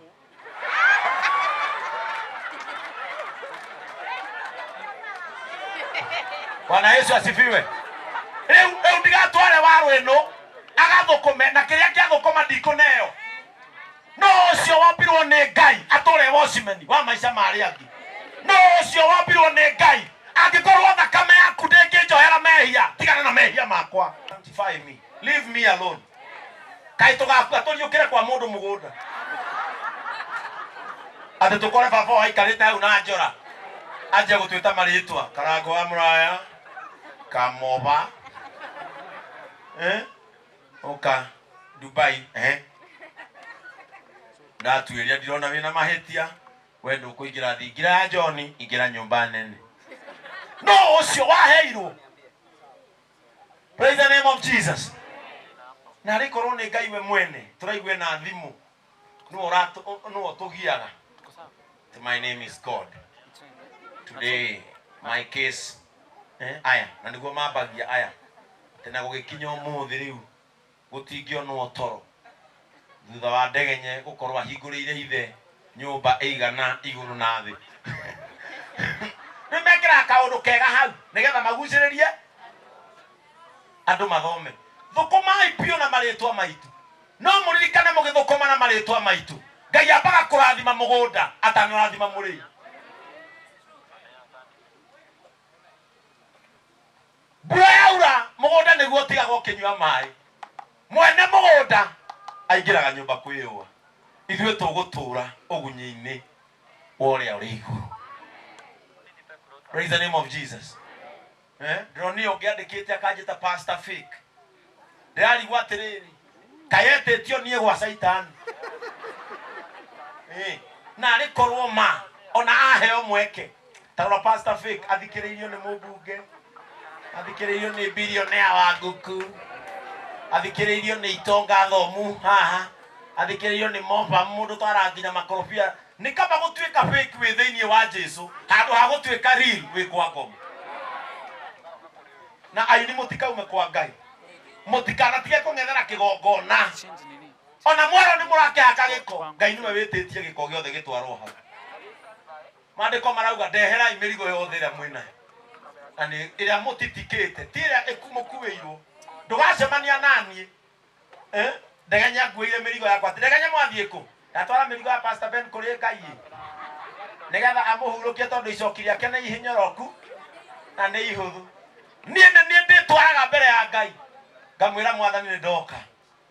Bwana Yesu asifiwe. Rĩu rĩu ndigatware waru ĩno agathũkũme na kĩrĩa kĩathũkũma ndikũneo. No ũcio wombirwo nĩ Ngai atũre watchman wa maica ma arĩa angĩ. No ũcio wombirwo nĩ Ngai angĩkorwo thakame yaku ndĩngĩnjohera mehia, tigana na mehia makwa. Sanctify me, leave me alone. Kaĩ tũgakua tũriũkĩre kwa mũndũ mũgũnda, atĩ tũkore baba waikarĩte hau na njora anjie gũtwĩta marĩtwa, Karango wa Mũraya, Kamoba, ũka Dubai, ndatuĩria ndirona wĩna mahĩtia, we ndũkũingĩra thingira ya John, ingĩra nyũmba nene. No ũcio waheirwo. Praise the name of Jesus. Na arĩ korwo nĩ Ngai we mwene tũraigue na thimũ, nĩwe ũtũgiaga. My name is God. Today my case, aya na nĩguo mambagia aya tena gũgĩkinya ũmũthĩ rĩu gũtingĩonwo toro. Thutha wa Ndegenye gũkorwo ahingũrĩire ithe nyũmba ĩigana igũrũ na thĩ. Rĩu mekĩraga kaũndũ kega hau nĩgetha magucĩrĩrie andũ mathome. Thũkũmai biũ na marĩtwa maitũ. No mũririkane mũgĩthũkũma na marĩtwa maitũ, Ngai ambaga kũrathima mũgũnda atanarathima mũrĩi. Mbura yaura mũgũnda nĩguo ũtigagwo ũkĩnyua maĩ. Mwene mũgũnda aingĩraga nyũmba kwĩyũa. Ithuĩ tũgũtũra ũgunyi-inĩ wa ũrĩa ũrĩ igũrũ. Praise the name of Jesus. Ndĩronire ũngĩ andĩkĩte akanjĩta Pastor Fake. Ndĩrarigwo atĩrĩrĩ, kayetĩtio niĩ gwa Caitani. Na arĩ korwo ma ona aheo mweke. Ta rora Pastor Fake athikĩrĩirio nĩ mũmbunge, athikĩrĩirio nĩ billionaire wa ngũkũ, athikĩrĩirio nĩ itonga thomu haha, athikĩrĩirio nĩ moba mũndũ twara nginya makorobia. Nĩ kaba gũtuĩka fake wĩ thĩinĩ wa Jesu handũ ha gũtuĩka real wĩ kwa ngoma. Na aini mũtikaume kwa Ngai, mũtikanatige kũng'ethera kĩgongona. Ona mwero nĩ mũrakĩhaka gĩko, Ngai nĩwe wĩtĩtie gĩko gĩothe gĩtwarwo hau. Maandĩko marauga ndeherai mĩrigo yothe ĩrĩa mwĩnayo na nĩ ĩrĩa mũtitikĩte, ti ĩrĩa ĩmũkuĩirwo. Ndũgacemania naniĩ. Ndegenye nguĩire mĩrigo yakwa. Ti ndegenye mwathiĩ kũ? Ndatwara mĩrigo ya Pastor Ben kũrĩ Ngai ĩ, nĩgetha amũhurũkie tondũ icoki rĩake nĩ ihinyoroku na nĩ ihũthũ. Niĩ nĩ niĩ ndĩtwaraga mbere ya Ngai ngamwĩra Mwathani nĩ ndoka.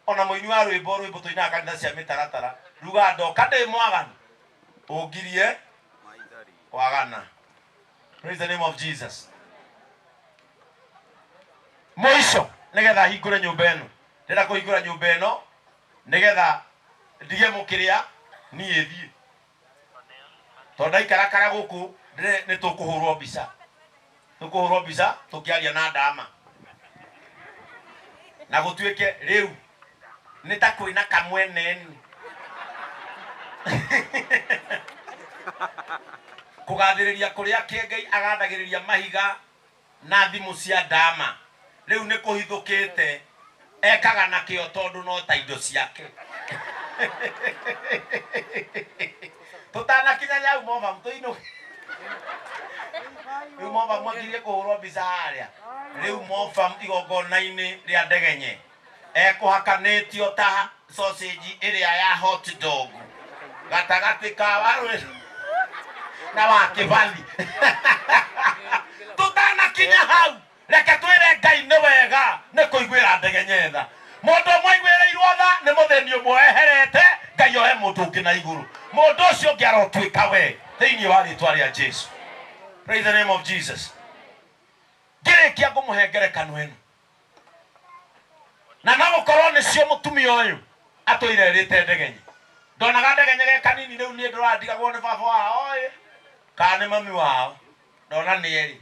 Ona mũini wa rwĩmbo, rwĩmbo tũinaga kanitha cia mĩtaratara, rugaga ndoka ndĩ mwaganu, ũngirie wagana. Praise the name of Jesus. Mũico nĩgetha hingũre nyũmba ĩno, ndĩrenda kũhingũra nyũmba ĩno nĩgetha ndige mũkĩrĩa niĩ thiĩ, tondũ ndaikarakara gũkũ nĩ tũkũhũrwo mbica, tũkũhũrwo mbica tũkĩaria na ndama, na gũtuĩke rĩu nĩ ta kwĩna kamweneni. Kũgathĩrĩria kũrĩa Kĩengei agathagĩrĩria mahiga na thimũ cia ndama rĩu nĩ kũhithũkĩte, ekaga nakĩo tondũ no ta indo ciake. Tũtanakinya nyau moba tũinũke. Rĩu moba mwakirie kũhũrwo mbica harĩa. Rĩu moba igongona-inĩ rĩa Ndegenye ekũhakanĩtio ta sausage ĩrĩa ya hot dog gatagatĩ ka Warũĩru na wa Kĩbathi. Tũtanakinya hau, reke twĩre Ngai nĩ wega nĩ kũiguĩra Ndegenye tha. Mũndũ ũmwe aiguĩrĩirwo tha nĩ mũthĩni ũmwe weherete, Ngai oe mũndũ ũngĩ na igũrũ. Mũndũ ũcio ũngĩ arotuĩka we thĩinĩ wa rĩtwa rĩa Jesu. Praise the name of Jesus. Ngĩrĩkia ngũmũhe ngerekano ĩno, na no gũkorwo nĩcio mũtumia ũyũ atũire erĩte Ndegenye. Ndonaga Ndegenye ge kanini, rĩu niĩ ndũrandigagwo nĩ baba wao ĩ kana nĩ mami wao, ndona nĩ erĩ.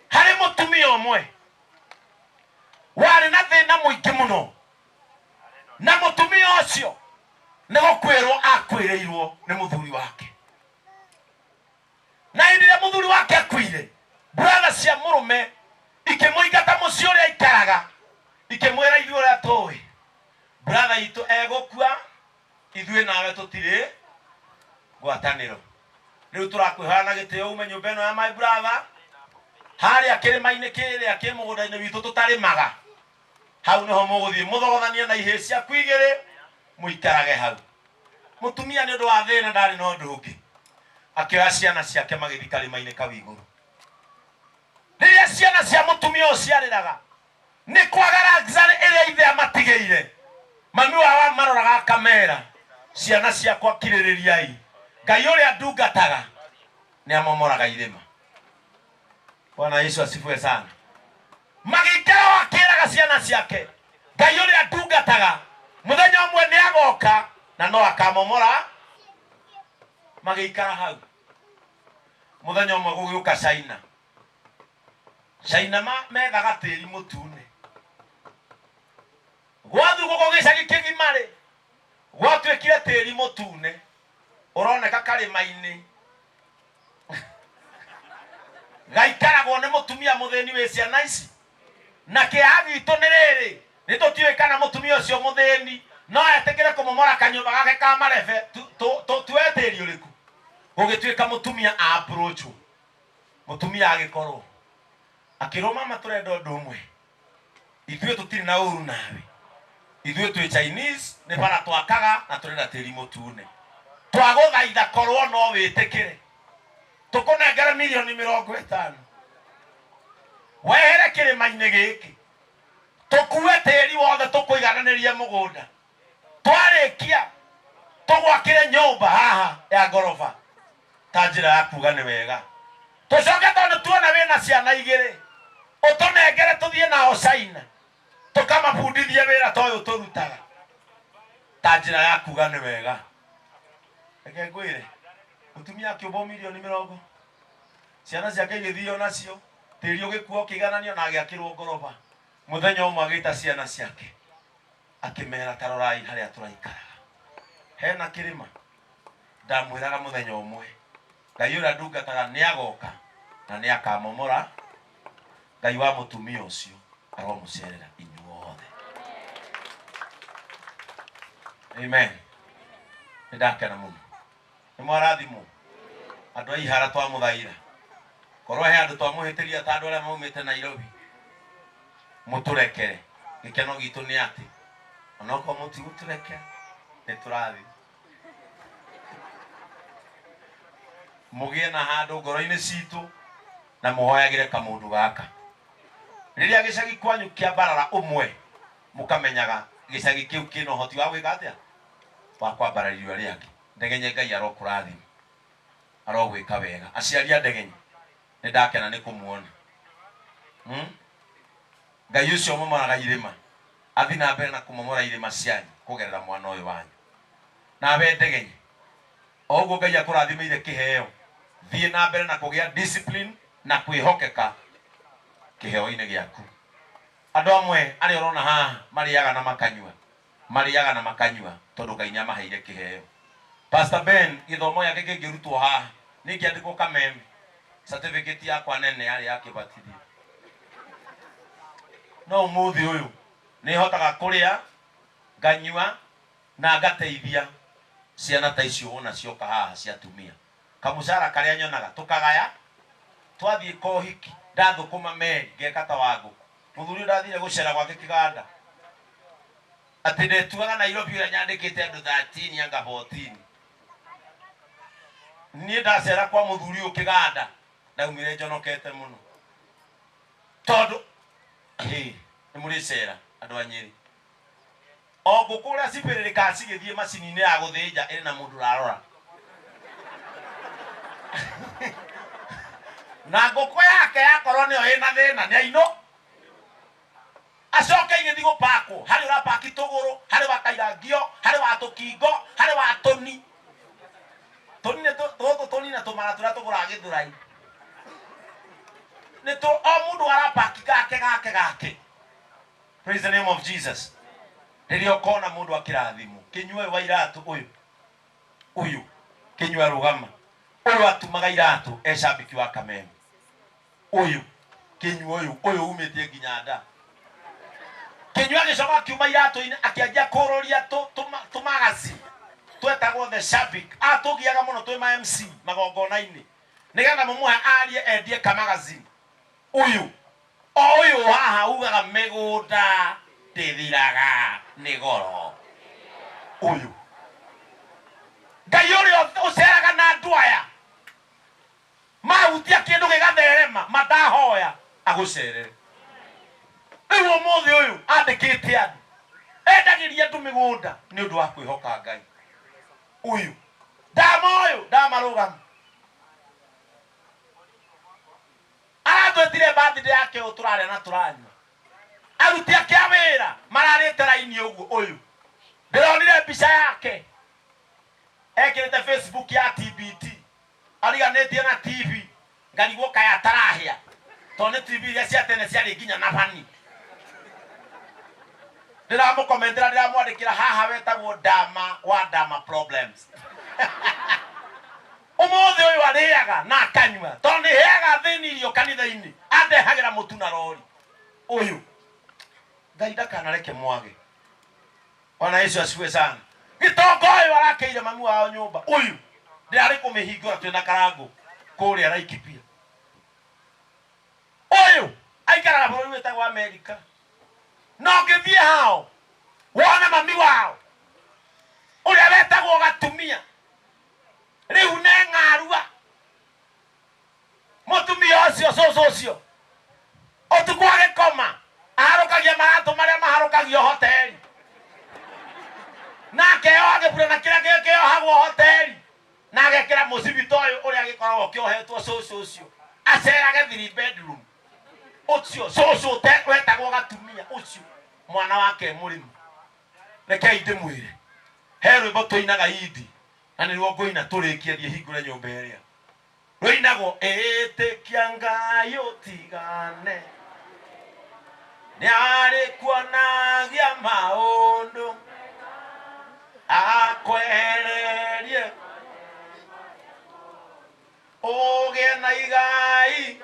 Harĩ mũtumia ũmwe warĩ na thĩna mũingĩ mũno, na mũtumia ũcio nĩ gũkwĩrwo akwĩrĩirwo nĩ mũthuri wake. Na hĩndĩ ĩrĩa mũthuri wake akuire, brother cia mũrũme ikĩmũingata mũciĩ ũrĩa aikaraga, ikĩmwĩra ithuĩ ũrĩa tũĩ brother itũ egũkua, ithuĩ nawe tũtirĩ ngwatanĩro. Rĩu tũrakwĩhoya na gĩtĩo ume nyũmba ĩno ya my brother, harĩa kĩrĩma-inĩ kĩrĩa kĩ mũgũnda-inĩ witũ tũtarĩmaga, hau nĩho mũgũthiĩ mũthogothanie na ihĩĩ ciaku igĩrĩ mũikarage hau. Mũtumia nĩ ũndũ wa thĩna ndarĩ na ũndũ ũngĩ, akĩoya ciana ciake magĩthiĩ karĩma-inĩ kau igũrũ. Rĩrĩa ciana cia mũtumia ũyũ ciarĩraga nĩ kwaga luxury ĩrĩa ithe amatigĩire, mami wao amaroraga akamera, ciana ciakwa kirĩrĩriai, Ngai ũrĩa ndungataga nĩ amomoraga irĩma. Bwana Yesu asifiwe sana. Magĩikara o akĩraga ciana ciake, Ngai ũrĩa ndungataga mũthenya ũmwe nĩ agoka na no akamomora. Magĩikara hau, mũthenya ũmwe gũgĩũka China. China methaga tĩri mũtune. Gwathugũkwo gĩcagi kĩgima-rĩ, gwatuĩkire tĩri mũtune ũroneka karĩma-inĩ gaikaragwo nĩ mũtumia mũthĩni wĩ ciana ici. Na kĩeha gitũ nĩ rĩrĩ, Nĩ tũtiũĩ kana mũtumia ũcio mũthĩni no etĩkĩre kũmomora kanyũmba gake ka marebe tuoe tĩri ũrĩkũ. Gũgĩtuĩka mũtumia a approach mũtumia agĩkorwo akĩrwo mama tũrenda ũndũ ũmwe ithuĩ tũtirĩ na ũru nawe ithuĩ twĩ Chinese nĩ bara twakaga na tũrenda tĩri mũtune twagũthaitha korwo no wĩtĩkĩre tũkũnengere milioni 50 wehere kĩrĩma-inĩ gĩkĩ tũkue tĩri wothe tũkũigananĩrie mũgũnda twarĩkia tũgwakĩre nyũmba haha ya ngoroba ta njĩra ya kuga nĩ wega tũcoke tondũ tuona wĩna ciana igĩrĩ ũtũnengere tũthiĩ nao China tũkamabundithie wĩra ta ũyũ tũrutaga ta njĩra ya kuga nĩ wega. Reke ngwĩre mũtumia akĩũmbwo milioni 20 ciana ciake igĩthio nacio tĩri ũgĩkua ũkĩigananio na agĩakĩrwo ngoroba. Mũthenya ũmwe agĩta ciana ciake akĩmera ta rorai harĩa tũraikaraga hena kĩrĩma ndamwĩraga mũthenya ũmwe Ngai ũrĩa ndungataga nĩagoka na nĩakamomora. Ngai wa mũtumia ũcio aromũcerera inyuothe. Amen. Nĩndakena mũno nĩ mwarathimwo andũ a Ihara twamũthaira korwo he andũ twamũhĩtĩria ta andũ arĩa maumĩte Nairobi mũtũrekere. Gĩkeno gitũ nĩ atĩ onokorwo mũtigũtũrekera nĩ tũrathiĩ mũgĩe na handũ ngoro-inĩ citũ na mũhoyagĩre kamũndũ gaka. Rĩrĩa gĩcagi kwanyu kĩambarara ũmwe mũkamenyaga gĩcagi kĩu kĩna ũhoti wa gwĩka atĩa wa kwambararia arĩa angĩ. Ndegenye Ngai arokũrathima arogwĩka wega. Aciari a Ndegenye nĩ ndakena nĩ kũmuona. Ngai ũcio ũmomoraga irĩma athi na mbere na kũmomora irĩma cianyu kũgerera mwana ũyũ wanyu. Nawe Ndegenye o ũguo Ngai akũrathimĩire kĩheo thiĩ na mbere na kũgĩa discipline na kwĩhokeka kĩheo-inĩ gĩaku. Andũ amwe arĩa ũrona haha marĩaga na makanyua marĩaga na makanyua tondũ Ngai nĩamaheire kĩheo. Pastor Ben gĩthomo gĩake kĩngĩrutwo haha nĩngĩandĩkwo kameme certificate yakwa nene yarĩ ya kĩbatithio. No ũmũthĩ ũyũ nĩhotaga kũrĩa nganyua na ngateithia ciana ta icio wona cioka haha cia atumia. Kamũcara karĩa nyonaga tũkagaya twathiĩ kohiki ndathũkũma meri ngeka ta wa ngũkũ. Mũthuri ũyũ ndathire gũcera gwake kĩganda atĩ ndetuaga Nairobi ũrĩa nyandĩkĩte andũ 13 anga 14. Niĩ ndacera kwa mũthuri ũyũ kĩganda ndaumire njonokete mũno tondũ nĩ mũrĩcera andũ a Nyĩrĩ o ngũkũ ũrĩa cibĩrĩrĩkaga cigĩthiĩ macini-inĩ ya gũthĩnja ĩrĩ na mũndũ ũrarora na ngũkũ yake yakorwo nĩyo ĩna thĩna nĩ ainũ acoke igĩthiĩ gũpakwo harĩ ũrapaki tũgũrũ harĩ wa kairangio harĩ wa tũkingo harĩ wa tũni tũni nĩ tũtũ tũni na tũmara tũrĩa tũgũraga gĩthũrai nĩ tũ o mũndũ arapaki gake gake gake. Praise the name of Jesus. Rĩrĩa ũkona mũndũ akĩrathimwo kĩnyua ũyũ wa iratũ ũyũ ũyũ kĩnyua rũgama ũyũ atumaga iratũ e cambĩki wa Kameme ũyũ kĩnyua ũyũ ũyũ umĩtie nginya nda kĩnyua gĩcoka akiuma iratũ-inĩ akĩanjia kũrũria tũmagaci twetagwo the Shabik atũgiaga mũno twĩ ma MC magongona-inĩ nĩgetha mũmũhe arie endie kamagazini. Ũyũ o ũyũ haha ugaga mĩgũnda ndĩthiraga nĩ goro. Ũyũ Ngai ũrĩa ũceraga na andũ aya mahutia kĩndũ gĩgatherema matahoya agũcerere. Rĩu ũmũthĩ ũyũ andĩkĩte andũ endagĩria andũ mĩgũnda nĩ ũndũ wa kwĩhoka Ngai. Ũyũ ndama ũyũ ndamarũgama aratwĩtire birthday yake ũyũ tũrarĩa na tũranyua aruti ake a wĩra mararĩte raini ũguo. Ũyũ ndĩronire mbica yake ekĩrĩte Facebook ya TBT ariganĩtie na TV ngarigwo kaya atarahĩa tondũ nĩ TV iria cia tene ciarĩ nginya na bani. Ndĩramũkomentera ndĩramwandĩkĩra haha wetagwo Dama wa Dama Problems. Ũmũthĩ ũyũ arĩaga na akanyua tondũ nĩ heaga athĩni irio kanitha-inĩ andehagĩra mũtu na rori. Ũyũ Ngai ndakanareke mwage. Bwana Yesu asifiwe sana. Gitonga ũyũ arakeire mami wao nyũmba ũyũ ndĩrarĩ kũmĩhingũra twĩna Karango kũrĩa Laikipia. Ũyũ aikaraga bũrũri wĩtagwo Amerika. No ngĩthiĩ hao wone mami wao ũrĩa wetagwo Gatumia rĩu ne ng'arua mũtumia ũcio cũcũ ũcio ũtukũ agĩkoma aharũkagia maratũ marĩa maharũkagio hoteli na akeoha gĩburana kĩrĩa kĩohagwo hoteli na agekĩra mũcibi ta ũyũ ũrĩa gĩkoragwo kĩohetwo cũcũ ũcio acerage 3 bedroom ũcio cũcũ wetagwo Gatumia ũcio mwana wake mũrĩmi. Rekei ndĩmwĩre he rwĩmbo tũinaga indi na nĩruo ngũina tũrĩkie thiĩ hingũre nyũmba ĩrĩa rũinagwo ĩtĩkia Ngai ũtigane nĩarĩ kuonagia maũndũ akwehererie ũgĩe na igai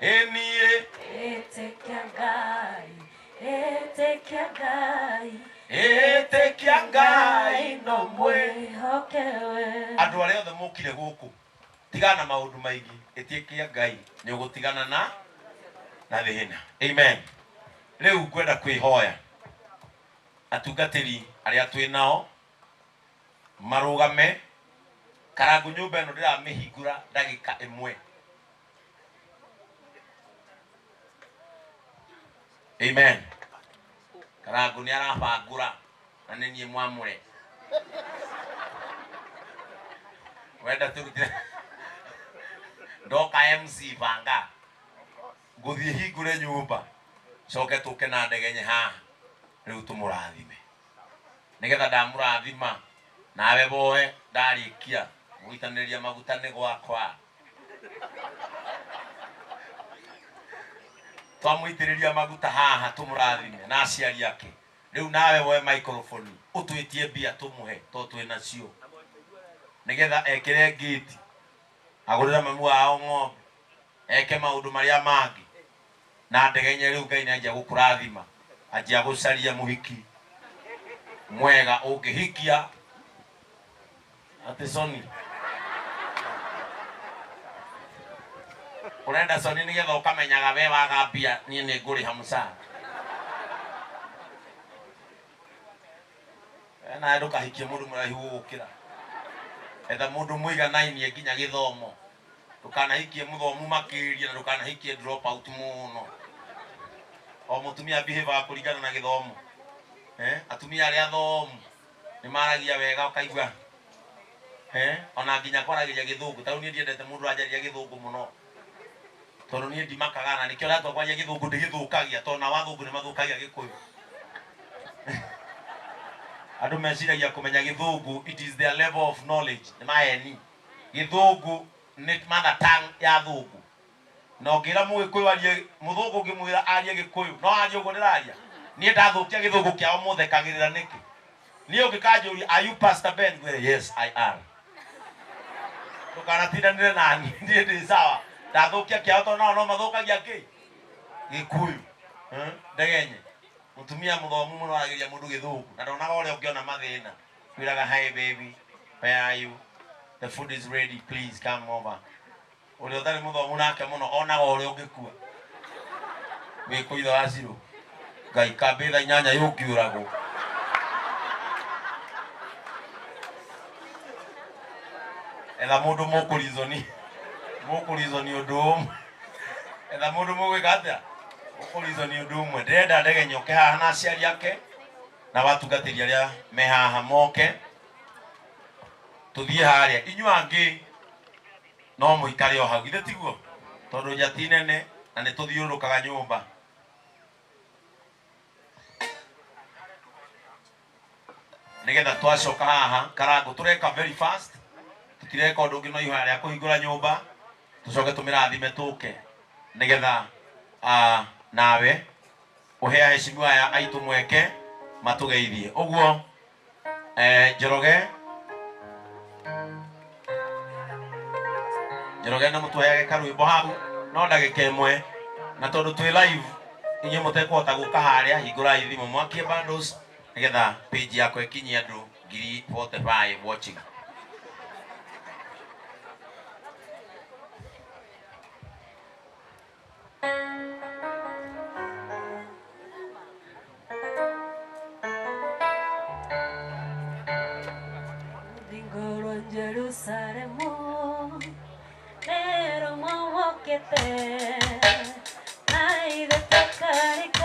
ĩniĩ. Ĩtĩkia Ngai, ĩtĩkia Ngai, ĩtĩkia Ngai no mwĩhoke we. Andũ arĩa othe mokire gũkũ tigana maũndũ maingĩ, ĩtĩkia Ngai nĩ ũgũtigana na thĩna. Amen. Rĩu ngwenda kwĩhoya atungatĩri arĩa twĩ nao marũgame. Karangu nyũmba ĩno ndĩramĩhingũra ndagĩka ĩmwe. Amen. Karangu nĩ arabangũra na nĩ niĩ mwamũre. Wenda tũrutire ndoka MC banga ngũthiĩ hingũre nyũmba coke tũke na ndegenye haha rĩu tũmũrathime nĩgetha ndamũrathima nawe boe ndarĩkia gũitanĩria maguta nĩ gwakwa twamũitĩrĩria maguta haha tũmũrathime na aciari ake rĩu nawe woe microphone ũtwĩtie mbia tũmũhe to twĩ nacio nĩgetha ekĩre ngĩti agũrĩre mamu wao ng'ombe eke maũndũ marĩa mangĩ na ndegenye rĩu Ngai nĩanjia gũkũrathima anjia gũcaria mũhiki mwega ũngĩhikia atĩ Soni ũrenda Soni nĩgetha ũkamenyaga we waga mbia niĩ nĩ ngũrĩha mũcara. Nawe ndũkahikie mũndũ mũraihu gũgũkĩra, etha mũndũ mũiganainie nginya gĩthomo, ndũkanahikie mũthomu makĩria na ndũkanahikie drop out mũno. O mũtumia behave kũringana na gĩthomo. Atumia arĩa athomu nĩ maragia wega ũkaigua ona nginya kwaragĩria gĩthũngũ. Ta rĩu niĩ ndiendete mũndũ ũranjarĩria gĩthũngũ mũno tondũ niĩ ndimakaga na nĩkĩo ndatua kwaria gĩthũngũ ndĩgĩthũkagia tondũ nao athũngũ nĩ mathũkagia gĩkũyũ. Andũ meciragia kũmenya gĩthũngũ it is their level of knowledge. Nĩ maheni. Gĩthũngũ nĩ mother tongue ya thũngũ. Na ũngĩra mũgĩkũyũ arie mũthũngũ ũngĩmwĩra arie gĩkũyũ no arie ũguo ndĩraria. Niĩ ndathũkia gĩthũngũ kĩao mũthekagĩrĩra nĩkĩ? Niĩ ũngĩkanjũria are you Pastor Ben? Ngwĩre yes I am. Ndũkanatindanĩre nani niĩ ndĩ sawa. Ndathũkia kĩao tondũ nao no mathũkagia kĩ? Gĩkũyũ. Ndegenye mũtumia mũthomu mũno aragĩria mũndũ gĩthũngũ na ndonaga ũrĩa ũngĩona mathĩna. Kwĩraga hi baby, where are you? The food is ready, please come over. Ũrĩa ũtarĩ mũthomu nake mũno onaga ũrĩa ũngĩkua. Wĩ kũ ithe wa Ciro Ngai kambĩ thaa inyanya yũngĩũragwo. Etha mũndũ mũkũrizoni mũkũrizoni ũndũ ũmwe. Etha mũndũ mũgwĩka atĩa? Mũkũrizoni ũndũ ũmwe. Ndĩrenda ndege nyoke haha na aciari ake na watungatĩri arĩa me haha moke tũthiĩ harĩa. Inyuĩ angĩ no mũikare o hau githĩ tiguo? Tondũ njati nene na nĩ tũthiũrũrũkaga nyũmba. Nĩgetha twacoka haha Karango tũreka very fast, tũtireka ũndũ ũngĩ no ihoya rĩa kũhingũra nyũmba tũcoke tũmĩrathime tũke nĩgetha nawe ũhe aheshimiwa aya aitũ mweke matũgeithie ũguo. Njoroge Njoroge na mũtũheage karwĩmbo hau no ndagĩka ĩmwe na tondũ twĩ live Inyuĩ mũtekũhota gũka harĩa hingũrai thimũ mwakie bundles nĩgetha page yakwa ĩkinyie andũ 45,000 watching. Jerusalemu nero mwawokete naithe takarĩkia.